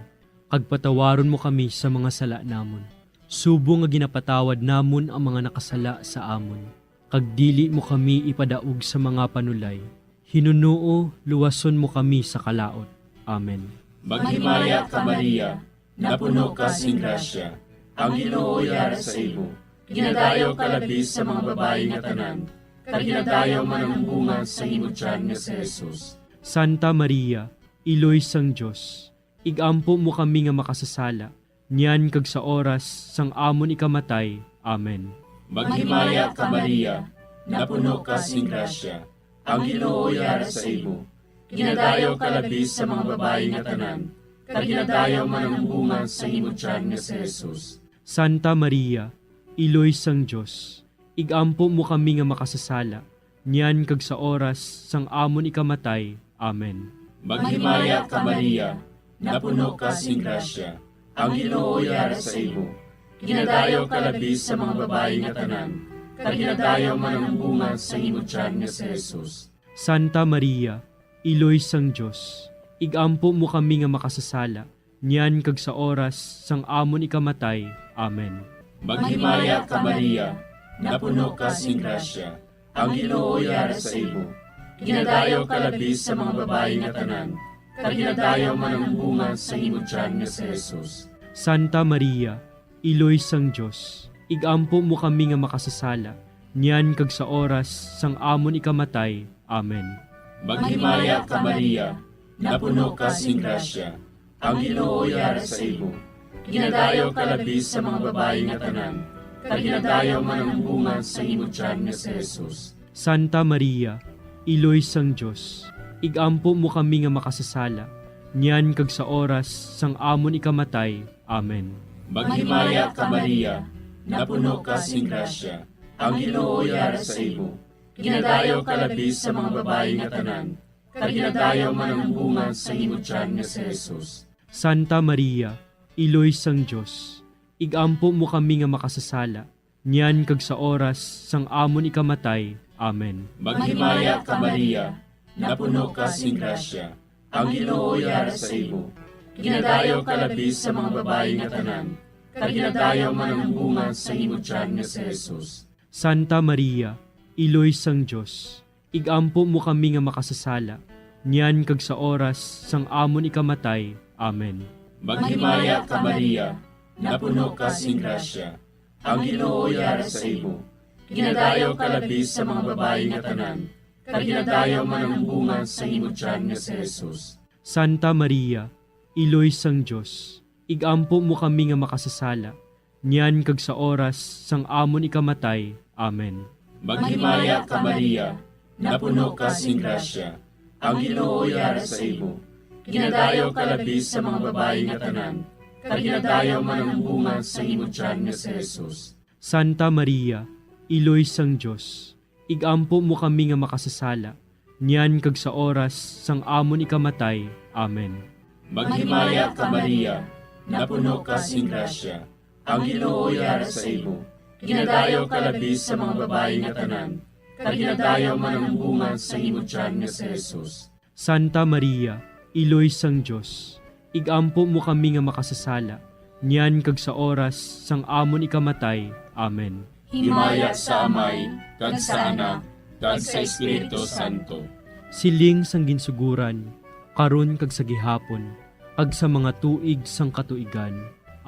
kag patawaron mo kami sa mga sala namon, subong nga ginapatawad namon ang mga nakasala sa amon. Kag dili mo kami ipadaog sa mga panulay, hinunoo, luwason mo kami sa kalaut. Amen. Maghimaya ka, Maria, napuno ka sing grasya, ang Ginoo yara sa imo. Ginadayaw ka labi sa mga babayi nga tanan, kag ginadayaw man ang bunga sang imo tiyan nga si Jesus. Santa Maria, Iloy sang Dios, ig-ampo mo kami nga makasasala, niyan kag sa oras sang amon ikamatay. Amen. Maghimaya ka, Maria, napuno ka sing grasya, ang Ginoo yara sa imo. Ginadayaw ka labi sa mga babayi nga tanan, kag ginadayaw man ang bunga sang imo tiyan nga si Jesus. Santa Maria, Iloy sang Dios, ig-ampo mo kami nga makasasala, niyan kag sa oras sang amon ikamatay. Amen. Maghimaya ka, Maria, napuno ka sing grasya, ang Ginoo yara sa imo. Ginadayaw ka labi sa mga babayi nga tanan, kag ginadayaw man ang bunga sang imo tiyan nga si Jesus. Santa Maria, Iloy sang Dios, ig-ampo mo kami nga makasasala, niyan kag sa oras sang amon ikamatay. Amen. Maghimaya ka, Maria, napuno ka sing grasya, ang Ginoo yara sa imo. Ginadayaw ka labi sa mga babayi nga tanan, kag ginadayaw man ang bunga sang imo tiyan nga si Jesus. Santa Maria, Iloy sang Dios, ig-ampo mo kami nga makasasala, niyan kag sa oras sang amon ikamatay. Amen. Maghimaya ka, Maria, napuno ka sing grasya, ang Ginoo yara sa imo. Ginadayaw ka labi sa mga babayi nga tanan, kag ginadayaw man ang bunga sang imo tiyan nga si Jesus. Santa Maria, Iloy sang Dios, ig-ampo mo kami nga makasasala, niyan kag sa oras sang amon ikamatay. Amen. Maghimaya ka, Maria, napuno ka sing grasya, ang Ginoo yara sa imo. Ginadayaw ka labi sa mga babayi nga tanan, kag ginadayaw man ang bunga sang imo tiyan nga si Jesus. Santa Maria, Iloy sang Dios, ig-ampo mo kami nga makasasala, niyan kag sa oras sang amon ikamatay. Amen. Maghimaya ka, Maria, napuno ka sing grasya, ang Ginoo yara sa imo. Ginadayaw ka labi sa mga babayi nga tanan, kag ginadayaw man ang bunga sang imo tiyan nga si Jesus. Santa Maria, Iloy sang Dios, ig-ampo mo kami nga makasasala, niyan kag sa oras sang amon ikamatay. Amen. Maghimaya ka, Maria, napuno ka sing grasya, ang Ginoo yara sa imo. Ginadayaw ka labi sa mga babayi nga tanan, kag ginadayaw man ang bunga sang imo tiyan nga si Jesus. Santa Maria, Iloy sang Dios, ig-ampo mo kami nga makasasala, niyan kag sa oras sang amon ikamatay. Amen. Maghimaya ka, Maria, napuno ka sing grasya, ang Ginoo yara sa imo. Ginadayaw ka labi sa mga babayi nga tanan, kag ginadayaw man ang bunga sang imo tiyan nga si Jesus. Santa Maria, Iloy sang Dios, ig-ampo mo kami nga makasasala, niyan kag sa oras sang amon ikamatay. Amen. Maghimaya ka, Maria, napuno ka sing grasya, ang Ginoo yara sa imo. Ginadayaw ka labi sa mga babayi nga tanan, kag ginadayaw man ang bunga sang imo tiyan nga si Jesus. Santa Maria, Iloy sang Dios, ig-ampo mo kami nga makasasala, niyan kag sa oras sang amon ikamatay. Amen. Himaya sa Amay, kag sa Anak, kag sa Espiritu Santo. Siling sang ginsuguran, karon kag sa gihapon, kag sa mga tuig sang katuigan.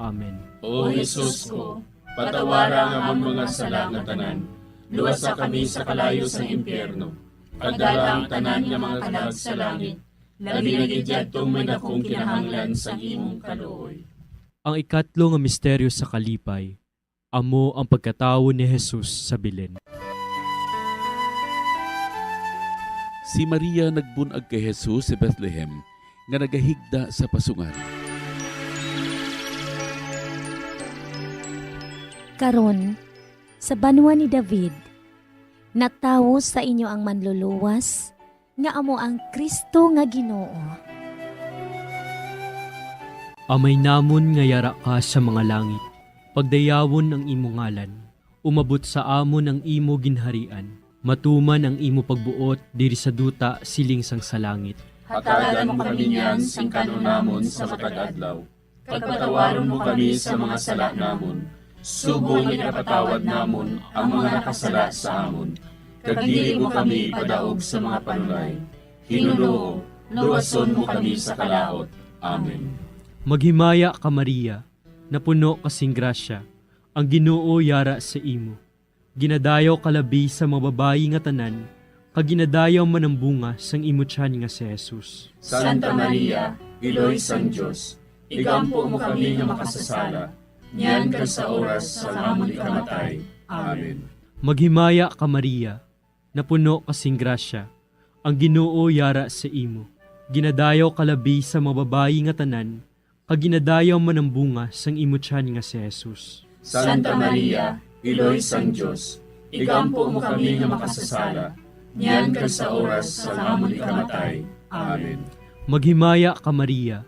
Amen. O Jesus ko, patawara ang amon mga sala nga tanan, luwasa kami sa kalayo sang impyerno, kag dala ang tanan nga mga kalag sa langit, labi na gid yadtong may dakong kinahanglan sang imong kaluoy. Ang ikatlo nga misteryo sa kalipay, amo ang pagkatawo ni Jesus sa Belen. Si Maria nagbun-ag kay Jesus sa Bethlehem, nga nagahigda sa pasungan. Karon, sa banwa ni David, natawo sa inyo ang Manluluwas, nga amo ang Cristo nga Ginoo. Amay namon nga yara ka sa mga langit, pagdayawon ang imo ngalan. Umabot sa amon ang imo ginharian. Matuman ang imo pagbuot diri sa duta siling sang sa langit. Hatagan mo kami niyan sing kan-on namon sa matag adlaw, kag patawaron mo kami sa mga sala namon, subong nga ginapatawad namon ang mga nakasala sa amon, kag dili mo kami ipadaog sa mga panulay. Ginoo, luwason mo kami sa kalaut. Amen. Maghimaya ka, Maria, napuno ka sing grasya, ang Ginoo yara sa imo. Ginadayaw ka labi sa mga babayi nga tanan, kag ginadayaw man ang bunga sang imo tiyan nga si Jesus. Santa Maria, Iloy sang Dios, igampo mo kami nga makasasala, niyan kag sa oras sang amon ikamatay. Amen. Maghimaya ka, Maria, napuno ka sing grasya, ang Ginoo yara sa imo. Ginadayaw ka labi sa mga babayi nga tanan, kag ginadayaw man ang bunga sang imo tiyan nga si Jesus. Santa Maria, Iloy sang Dios, igampo mo kami nga makasasala, niyan kag sa oras sang amon ikamatay. Amen. Maghimaya ka, Maria,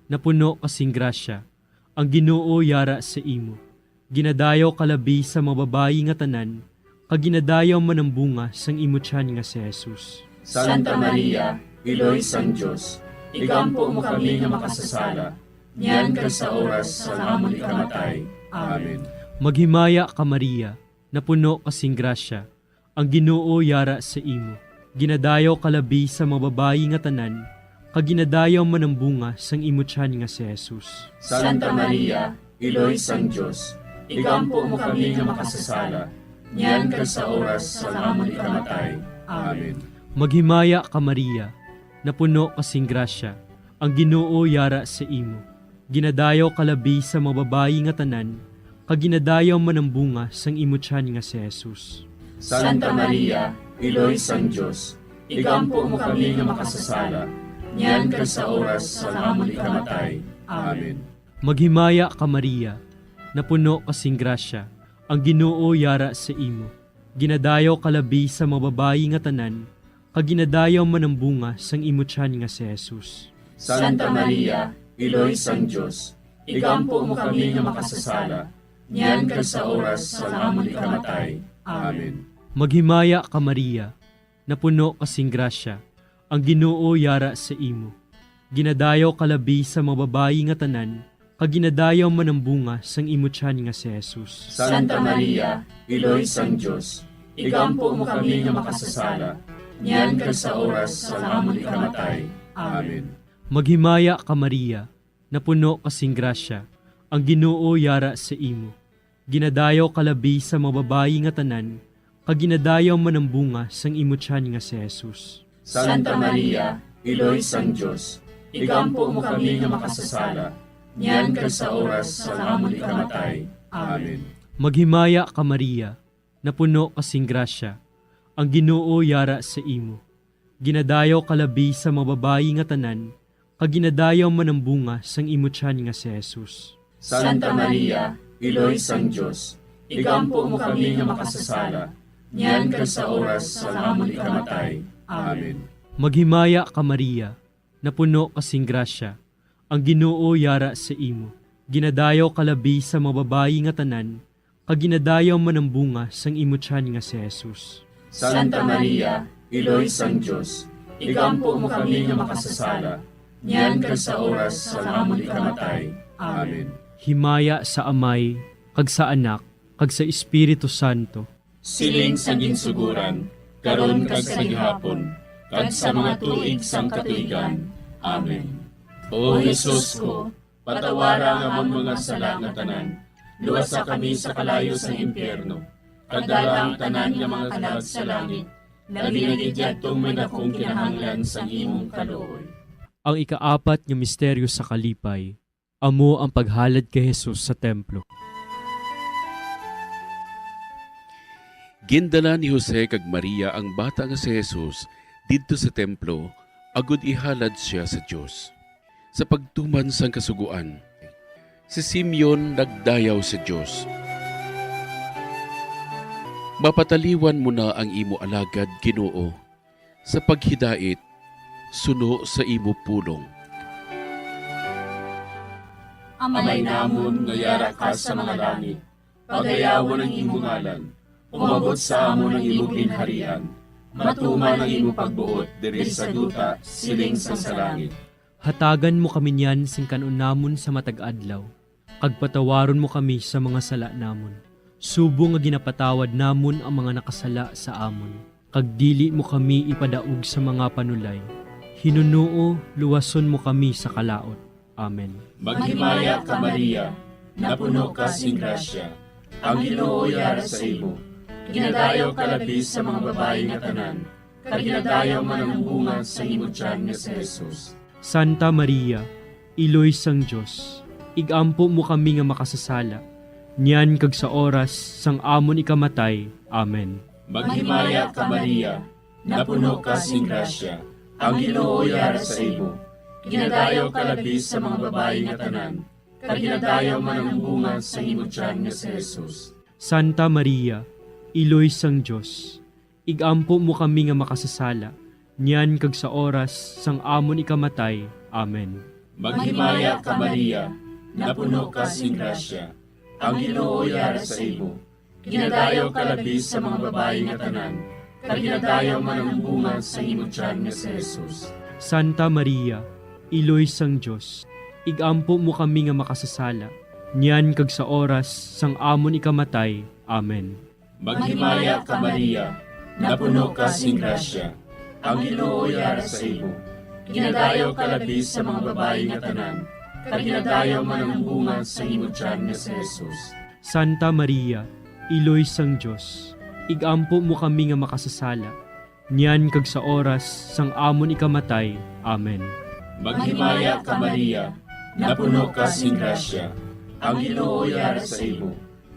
napuno ka sing grasya, ang Ginoo yara sa imo. Ginadayaw ka labi sa mga babayi nga tanan, kag ginadayaw man ang bunga sang imo tiyan nga si Jesus. Santa Maria, Iloy sang Dios, igampo mo kami nga makasasala, niyan kag sa oras sang amon ikamatay. Amen. Maghimaya ka, Maria, napuno ka sing grasya, ang Ginoo yara sa imo. Ginadayaw ka labi sa mga babayi nga tanan, kag ginadayaw man ang bunga sang imo tiyan nga si Jesus. Santa Maria, Iloy sang Dios, igampo mo kami nga makasasala, niyan kag sa oras sang amon ikamatay. Amen. Maghimaya ka, Maria, napuno ka sing grasya, ang Ginoo yara sa imo. Ginadayaw ka labi sa mga babayi nga tanan, kag ginadayaw man ang bunga sang imo tiyan nga si Jesus. Santa Maria, Iloy sang Dios, igampo mo kami nga makasasala, niyan kag sa oras sang amon ikamatay. Amen. Maghimaya ka, Maria, napuno ka sing grasya, ang Ginoo yara sa imo. Ginadayaw ka labi sa mga babayi nga tanan, kag ginadayaw man ang bunga sang imo tiyan nga si Jesus. Santa Maria, Iloy sang Dios, igampo mo kami nga makasasala, niyan kag sa oras sang amon ikamatay. Amen. Maghimaya ka, Maria, napuno ka sing grasya, ang Ginoo yara sa imo. Ginadayaw ka labi sa mga babayi nga tanan, kag ginadayaw man ang bunga sang imo tiyan nga si Jesus. Santa Maria, Iloy sang Dios, igampo mo kami nga makasasala, niyan kag sa oras sang amon ikamatay. Amen. Maghimaya ka, Maria, napuno ka sing grasya, ang Ginoo yara sa imo. Ginadayaw ka labi sa mga babayi nga tanan, kag ginadayaw man ang bunga sang imo tiyan nga si Jesus. Santa Maria, Iloy sang Dios, igampo mo kami nga makasasala, niyan kag sa oras sang amon ikamatay. Amen. Maghimaya ka, Maria, napuno ka sing grasya, ang Ginoo yara sa imo. Ginadayaw ka labi sa mga babayi nga tanan, kag ginadayaw man ang bunga sang imo tiyan nga si Jesus. Santa Maria, Iloy sang Dios, igampo mo kami nga makasasala, niyan kag sa oras sang amon ikamatay. Amen. Maghimaya ka, Maria, napuno ka sing grasya, ang Ginoo yara sa imo. Ginadayaw ka labi sa mga babayi nga tanan, kag ginadayaw man ang bunga sang imo tiyan nga si Jesus. Santa Maria, Iloy sang Dios, igampo mo kami nga makasasala, niyan kag sa oras sang amon ikamatay. Amen. Himaya sa Amay, kag sa Anak, kag sa Espiritu Santo. Siling sa ginsuguran, karon kag sa gihapon, kag sa mga tuig sang katuigan. Amen. O Jesus ko, patawara ang amon mga sala nga tanan, luwasa kami sa kalayo sang impyerno, kag dala ang tanan nga mga kalag sa langit, labi na gid yadtong may dakong kinahanglan sang imong kaluoy. Ang ikaapat nga misteryo sa kalipay, amo ang paghalad kay Jesus sa templo. Gindala ni Jose kag Maria ang bata nga si Jesus didto sa templo, agod ihalad sia sa Dios. Sa pagtuman sang Kasugoan, si Simeon nagdayaw sa Dios: "Mapataliwan mo na ang imo alagad, Ginoo, sa paghidait suno sa imo pulong." Amay namon nga yara ka sa mga langit, pagayawon ang imo ngalan. Umabot sa amon ang imo ginharian. Matuman ang imo pagbuot diri sa duta, siling sang sa langit. Hatagan mo kami niyan sing kan-on namon sa matag adlaw, kag patawaron mo kami sa mga sala namon, subong nga ginapatawad namon ang mga nakasala sa amon, kag dili mo kami ipadaog sa mga panulay. Hinunoo, luwason mo kami sa kalaut. Amen. Maghimaya ka, Maria, napuno ka sing grasya, ang Ginoo yara sa imo. Ginadayaw ka labi sa mga babayi nga tanan, kag ginadayaw man ang bunga sa imo tiyan nga si Jesus. Santa Maria, Iloy sang Dios, ig-ampo mo kami nga makasasala, niyan kag sa oras sang amon ikamatay. Amen. Maghimaya ka, Maria, napuno ka sing grasya, ang Ginoo yara sa imo. Ginadayaw ka labi sa mga babayi nga tanan, kag ginadayaw man ang bunga sa imo tiyan nga si Jesus. Santa Maria, Iloy sang Dios, ig-ampo mo kami nga makasasala, niyan kag sa oras sang amon ikamatay. Amen. Maghimaya ka, Maria, napuno ka sing grasya, ang Ginoo yara sa imo. Ginadayaw ka labi sa mga babayi nga tanan, kag ginadayaw man ang bunga sa imo tiyan nga si Jesus. Santa Maria, Iloy sang Dios, ig-ampo mo kami nga makasasala, niyan kag sa oras sang amon ikamatay. Amen. Maghimaya ka, Maria, napuno ka sing grasya, ang Ginoo yara sa imo. Ginadayaw ka labi sa mga babayi nga tanan, kag ginadayaw man ang bunga sa imo tiyan nga si Jesus. Santa Maria, Iloy sang Dios, ig-ampo mo kami nga makasasala, niyan kag sa oras sang amon ikamatay. Amen. Maghimaya ka, Maria, napuno ka sing grasya, ang Ginoo yara sa imo.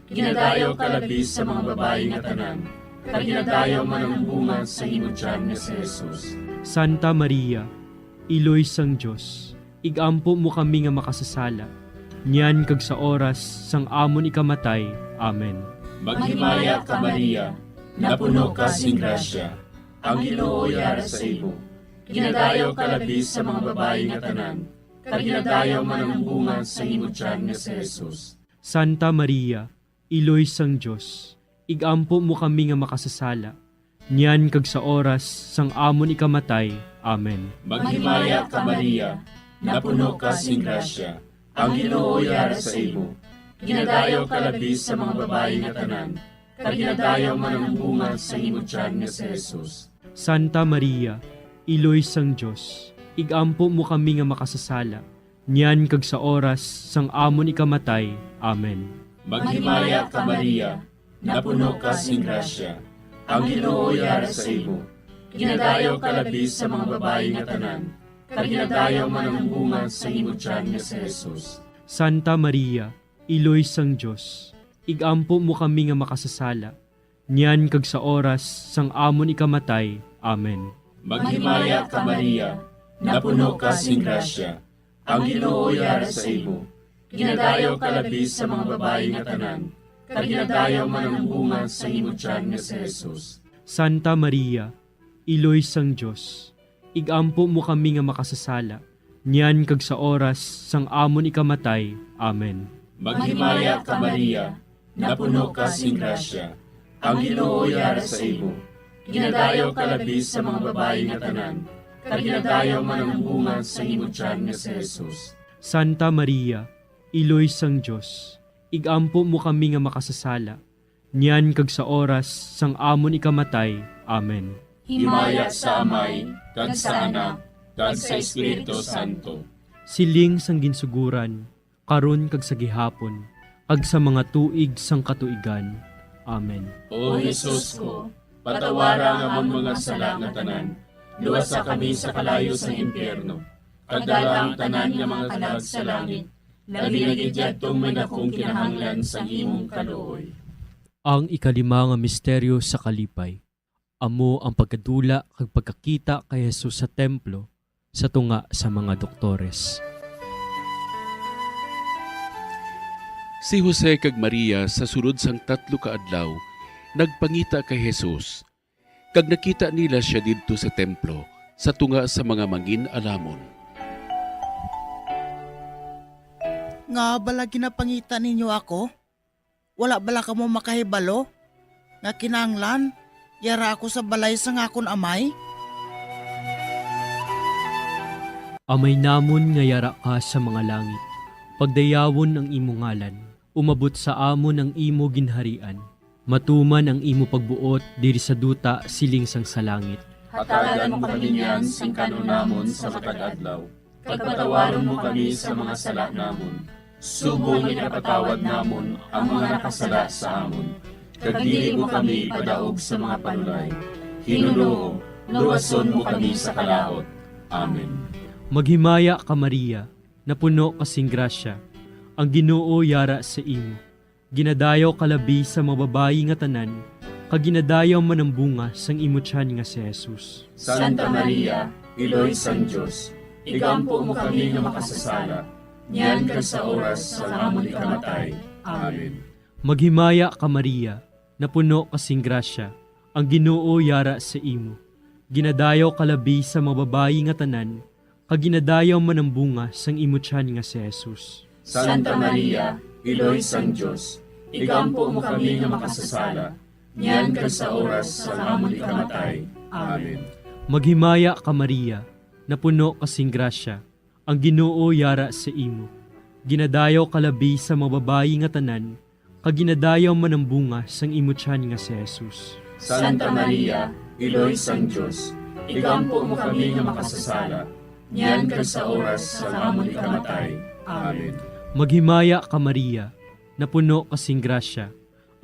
Ginadayaw ka labi sa mga babayi nga tanan, kag ginadayaw man ang bunga sa imo tiyan nga si Jesus. Santa Maria, Iloy sang Dios, ig-ampo mo kami nga makasasala, niyan kag sa oras sang amon ikamatay. Amen. Maghimaya ka, Maria, napuno ka sing grasya, ang Ginoo yara sa imo. Ginadayaw ka labi sa mga babayi nga tanan, kag ginadayaw man ang bunga sa imo tiyan nga si Jesus. Santa Maria, Iloy sang Dios, ig-ampo mo kami nga makasasala, niyan kag sa oras sang amon ikamatay. Amen. Maghimaya ka, Maria, napuno ka sing grasya, ang Ginoo yara sa imo. Ginadayaw ka labi sa mga babayi nga tanan, kag ginadayaw man ang bunga sa imo tiyan nga si Jesus. Santa Maria, Iloy sang Dios, ig-ampo mo kami nga makasasala, niyan kag sa oras sang amon ikamatay. Amen. Maghimaya ka, Maria, napuno ka sing grasya, ang Ginoo yara sa imo. Ginadayaw ka labi sa mga babayi nga tanan, kag ginadayaw man ang bunga sa imo tiyan nga si Jesus. Santa Maria, Iloy sang Dios, ig-ampo mo kami nga makasasala, niyan kag sa oras sang amon ikamatay. Amen. Maghimaya ka, Maria, napuno ka sing grasya, ang Ginoo yara sa imo. Ginadayaw ka labi sa mga babayi nga tanan, kag ginadayaw man ang bunga sa imo tiyan nga si Jesus. Santa Maria, Iloy sang Dios, ig-ampo mo kami nga makasasala, niyan kag sa oras sang amon ikamatay. Amen. Maghimaya ka, Maria, napuno ka sing grasya, ang Ginoo yara sa imo. Ginadayaw ka labi sa mga babayi nga tanan, kag ginadayaw man ang bunga sa imo tiyan nga si Jesus. Santa Maria, Iloy sang Dios, ig-ampo mo kami nga makasasala, niyan kag sa oras sang amon ikamatay. Amen. Himaya sa Amay, kag sa Anak, kag sa Espiritu Santo. Siling sang ginsuguran, karon kag sa gihapon, kag sa mga tuig sang katuigan. Amen. O Jesus ko, patawara ang amon mga sala nga tanan, luwasa kami sa kalayo sang impyerno, kag dala ang tanan nga mga kalag sa langit, labi na gid yadtong may dakong kinahanglan sang imong kaluoy. Ang ikalima nga misteryo sa kalipay, amo ang pagkadula kag pagkakita kay Jesus sa templo sa tunga sa mga doktores. Si Jose kag Maria sa sulod sang tatlo ka adlaw nagpangita kay Jesus, kag nakita nila sia didto sa templo sa tunga sa mga mangin-alamon. Ngaa bala ginapangita ninyo ako? Wala bala kamo makahibalo? nga kinahanglan yara ako sa balay sang akon Amay? Amay namon nga yara ka sa mga langit, pagdayawon ang imo ngalan. Umabot sa amon ang imo ginharian. Matuman ang imo pagbuot diri sa duta siling sang sa langit. Hatagan mo kami niyan sing kan-on namon sa matag adlaw, kag patawaron mo kami sa mga sala namon, subong nga ginapatawad namon ang mga nakasala sa amon, kag dili mo kami ipadaog sa mga panulay. Ginoo, luwason mo kami sa kalaut. Amen. Maghimaya ka, Maria, napuno ka sing grasya, ang Ginoo yara sa imo. Ginadayaw ka labi sa mga babayi nga tanan, kag ginadayaw man ang bunga sang imo tiyan nga si Jesus. Santa Maria, Iloy sang Dios, igampo mo kami nga makasasala, niyan kag sa oras sang amon ikamatay. Amen. Maghimaya ka, Maria, napuno ka sing grasya, ang Ginoo yara sa imo. Ginadayaw ka labi sa mga babayi nga tanan, kag ginadayaw man ang bunga sang imo tiyan nga si Jesus. Santa Maria, Iloy sang Dios, igampo mo kami nga makasasala, niyan kag sa oras sang amon ikamatay. Amen. Maghimaya ka, Maria, napuno ka sing grasya, ang Ginoo yara sa imo. Ginadayaw ka labi sa mga babayi nga tanan, kag ginadayaw man ang bunga sang imo tiyan nga si Jesus. Santa Maria, Iloy sang Dios, igampo mo kami nga makasasala, niyan kag sa oras sang amon ikamatay. Amen. Maghimaya ka, Maria, napuno ka sing grasya,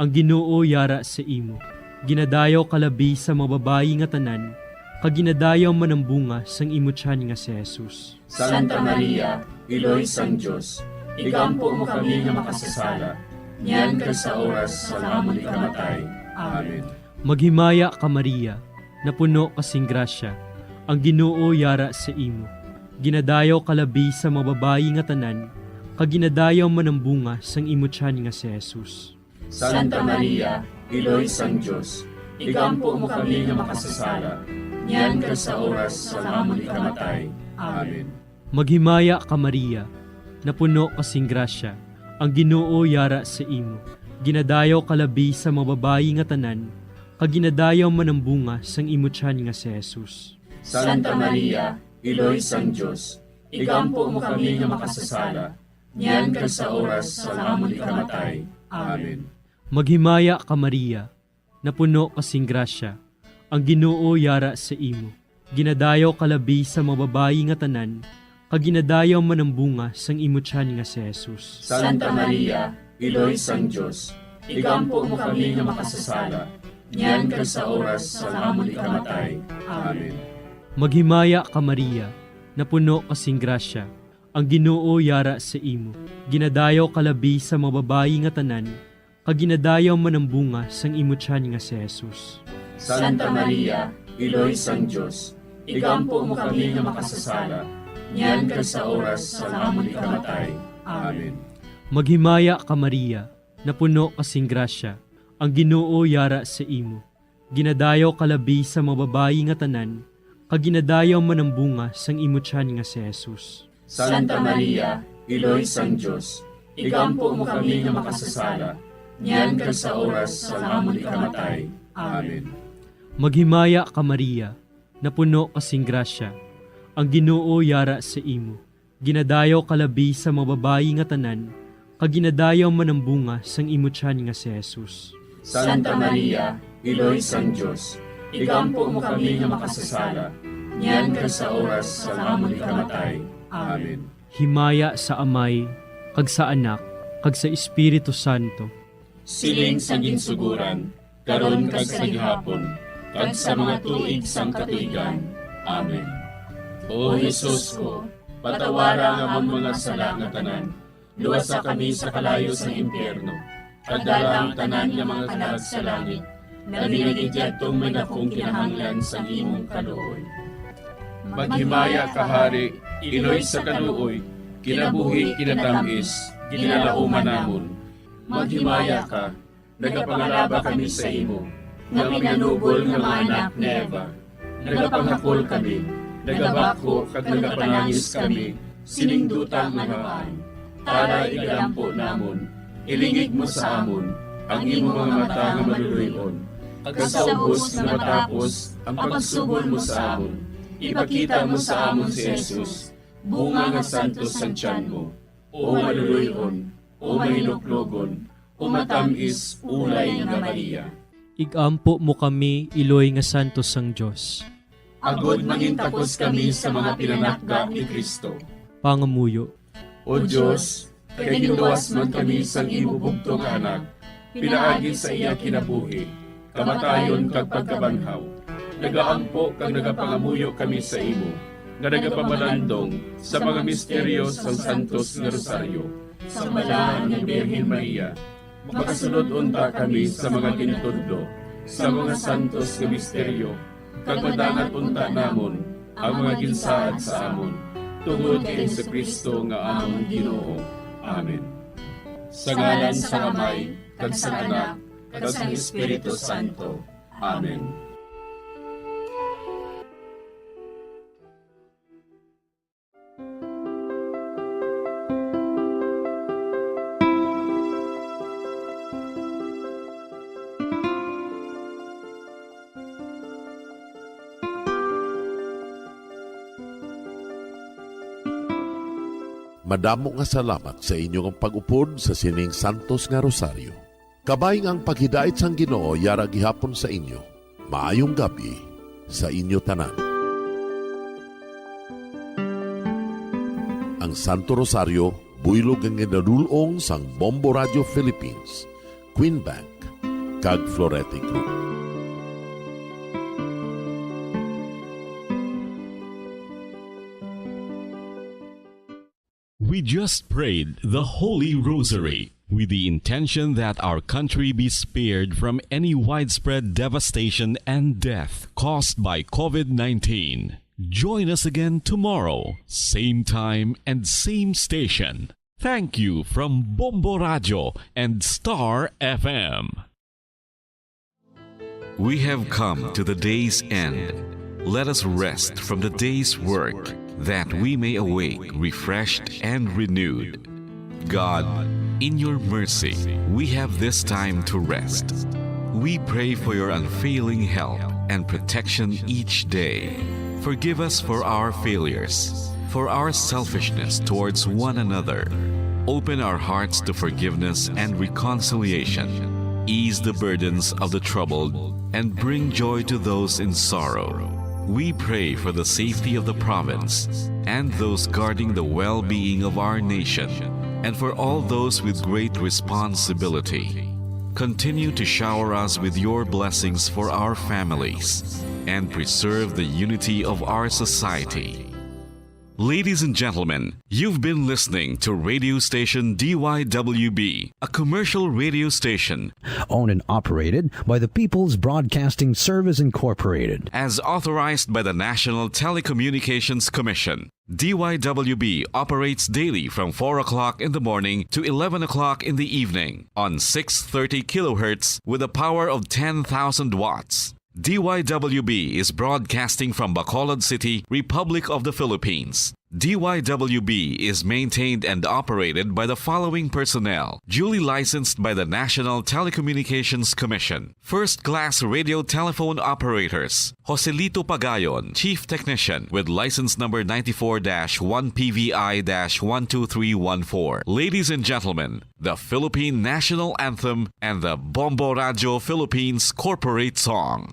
ang Ginoo yara sa imo. Ginadayaw ka labi sa mga babayi nga tanan, kag ginadayaw man ang bunga sang imo tiyan nga si Jesus. Santa Maria, Iloy sang Dios, igampo mo kami nga makasasala, niyan kag sa oras sang amon ikamatay. Amen. Maghimaya ka, Maria, napuno ka sing grasya, ang Ginoo yara sa imo. Ginadayaw ka labi sa mga babayi nga tanan, kag ginadayaw man ang bunga sang imo tiyan nga si Jesus. Santa Maria, Iloy sang Dios, igampo mo kami nga makasasala, niyan kag sa oras sang amon ikamatay. Amen. Maghimaya ka, Maria, napuno ka sing grasya, ang Ginoo yara sa imo. Ginadayaw ka labi sa mga babayi nga tanan, kag ginadayaw man ang bunga sang imo tiyan nga si Jesus. Santa Maria, Iloy sang Dios, igampo mo kami nga makasasala, niyan kag sa oras sang amon ikamatay. Amen. Maghimaya ka, Maria, napuno ka sing grasya, ang Ginoo yara sa imo. Ginadayaw ka labi sa mga babayi nga tanan, kag ginadayaw man ang bunga sang imo tiyan nga si Jesus. Santa Maria, Iloy sang Dios, igampo mo kami nga makasasala, niyan kag sa oras sang amon ikamatay. Amen. Maghimaya ka, Maria, napuno ka sing grasya, ang Ginoo yara sa imo. Ginadayaw ka labi sa mga babayi nga tanan, kag ginadayaw man ang bunga sang imo tiyan nga si Jesus. Santa Maria, Iloy sang Dios, igampo mo kami nga makasasala, niyan kag sa oras sang amon ikamatay. Amen. Maghimaya ka, Maria, napuno ka sing grasya, ang Ginoo yara sa imo. Ginadayaw ka labi sa mga babayi nga tanan, kag ginadayaw man ang bunga sang imo tiyan nga si Jesus. Santa Maria, Iloy sang Dios, igampo mo kami nga makasasala, niyan kag sa oras sang amon ikamatay. Amen. Maghimaya ka, Maria, napuno ka sing grasya, ang Ginoo yara sa imo. Ginadayaw ka labi sa mga babayi nga tanan, kag ginadayaw man ang bunga sang imo tiyan nga si Jesus. Santa Maria, Iloy sang Dios, igampo mo kami nga makasasala, niyan kag sa oras sang amon ikamatay. Amen. Himaya sa Amay, kag sa Anak, kag sa Espiritu Santo. Siling sang ginsugoran, karon kag sa gihapon, kag sa mga tuig sang katuigan. Amen. O Jesus ko, patawara ang amon mga sala nga tanan, luwasa kami sa kalayo sang impyerno, kag dala ang tanan nga mga kalag sa langit, labi na gid yadtong may dakong kinahanglan sang imong kaluoy. Maghimaya ka, Hari, Iloy sa kaluoy, kinabuhi, kinatam-is, ginalauman namon. Maghimaya ka, nagapangalaba kami sa imo, nga pinanubol nga mga anak ni Eva. Nagapangakol kami, nagabakho kag nagapanangis kami sining duta nga nabaan. Tara, igalampo namon, ilingig mo sa amon, ang imo mga mata nga maluloy-on, kag sa ubos nga matapos ang pagsugol mo sa amon, ipakita mo sa amon si Jesus, bunga nga santos sang tiyan mo, o maluloy-on, o mahinuklogon, o matam-is ulay nga Maria. Igampo mo kami, iloy nga santos sang Dios. Agod mangintakos kami sa mga pinanakda ni Cristo. Pangamuyo. O Dios, kay ginluwas man kami sang imo bugtong nga Anak, pinaagi sa iya kinabuhi, kamatayon kag pagkabanhaw, nagaampo kag nagapangamuyo kami sa imo, nga nagapamalandong sa mga misteryo sang santos nga rosaryo, sang balaan nga Birhen Maria. Makasulod unta kami sa mga gintudlo sa mga santos nga misteryo, kag madangat unta namon ang mga ginsaad sa amon, tungod kay Jesu-Cristo nga amon Ginoo. Amen. Sa ngalan sang Amay, kag sang Anak, kag sang Espiritu Santo. Amen. Madamo nga salamat sa inyo nga pag-upod sa sining santos nga rosaryo. Kabay nga ang paghidait sang Ginoo yara gihapon sa inyo. Maayong gab-i sa inyo tanan. Ang Santo Rosario, buylog nga ginadul-ong sang Bombo Radio Philippines, Queen Bank, kag Florete Group. We just prayed the Holy Rosary with the intention that our country be spared from any widespread devastation and death caused by COVID nineteen. Join us again tomorrow, same time and same station. Thank you from Bombo Radio and Star F M. We have come to the day's end. Let us rest from the day's work, that we may awake refreshed and renewed. God, in your mercy, we have this time to rest. We pray for your unfailing help and protection each day. Forgive us for our failures, for our selfishness towards one another. Open our hearts to forgiveness and reconciliation. Ease the burdens of the troubled and bring joy to those in sorrow. We pray for the safety of the province and those guarding the well-being of our nation, and for all those with great responsibility. Continue to shower us with your blessings for our families and preserve the unity of our society. Ladies and gentlemen, you've been listening to radio station D Y W B, a commercial radio station owned and operated by the People's Broadcasting Service Incorporated, as authorized by the National Telecommunications Commission. D Y W B operates daily from four o'clock in the morning to eleven o'clock in the evening on six thirty kilohertz with a power of ten thousand watts. D Y W B is broadcasting from Bacolod City, Republic of the Philippines. D Y W B is maintained and operated by the following personnel, duly licensed by the National Telecommunications Commission. First class radio telephone operators, Joselito Pagayon, chief technician, with license number ninety-four dash one P V I dash one two three one four. Ladies and gentlemen, the Philippine National Anthem and the Bombo Radio Philippines Corporate Song.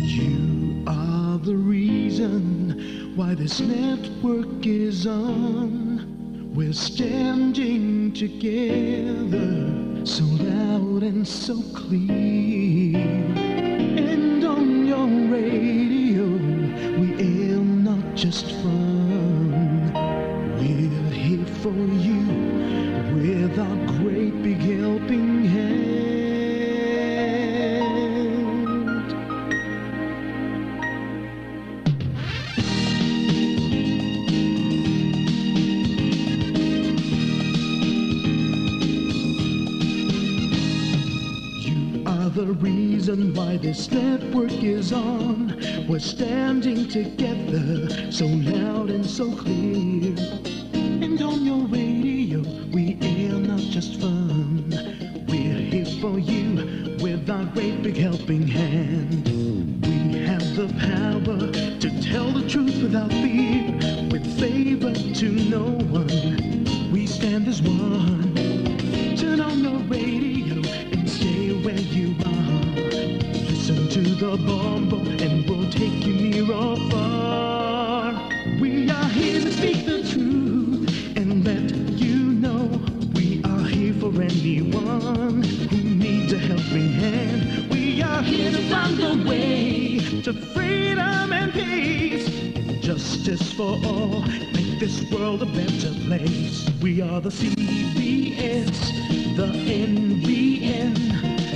You are the reason why this network is on. We're standing together, so loud and so clear. And on your radio, we aim not just fun. We're here for you with our great big helping hand. You are the reason reason why this network is on. We're standing together, so loud and so clear. And on your radio, we air not just fun. We're here for you with our great big helping hand. We have the power to tell the truth without fear, with favor to no one. We stand as one. Turn on your radio and stay where you are. Listen to the Bombo and we'll take you near or far. We are here to speak the truth and let you know we are here for anyone who needs a helping hand. We are here to find the way to freedom and peace and justice for all. Make this world a better place. We are the C B S, the N B N,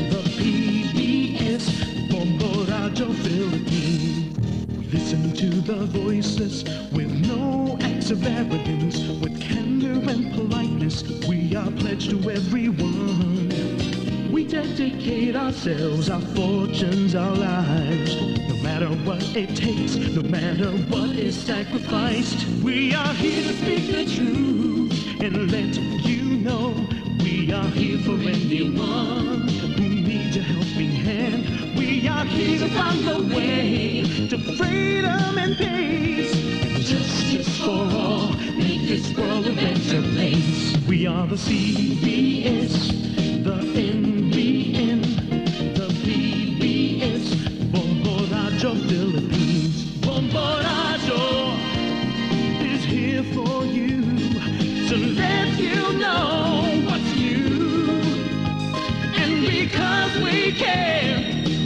the P B S, Bombo Radio Philippines. Listen to the voices with no acts of arrogance, with candor and politeness. We are pledged to everyone. We dedicate ourselves, our fortunes, our lives, no matter what it takes, no matter what is sacrificed. We are here to speak the truth and let you know we are here for anyone who needs a helping hand. We are here to find the way to freedom and peace and justice for all. Make this world a better place. We are the C B S, the N B N, the P B S, Bombo Radio Philippines. Bombo Radio is here for you to let you know what's new. And because we care,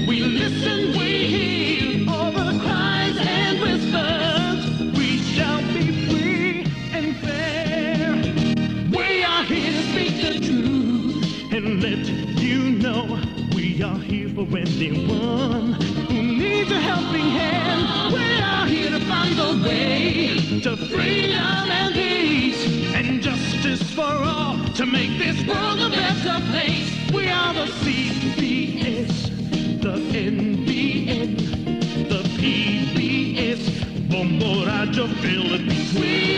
we listen, we hear all the cries and whispers. We shall be free and fair. We are here to speak the truth and let you know we are here for anyone who needs a helping hand. We are here to find the way to freedom and peace and justice for all to make this world a better place. We are the C B S, the N B N, the P B S, Bombo Radio Philippines. We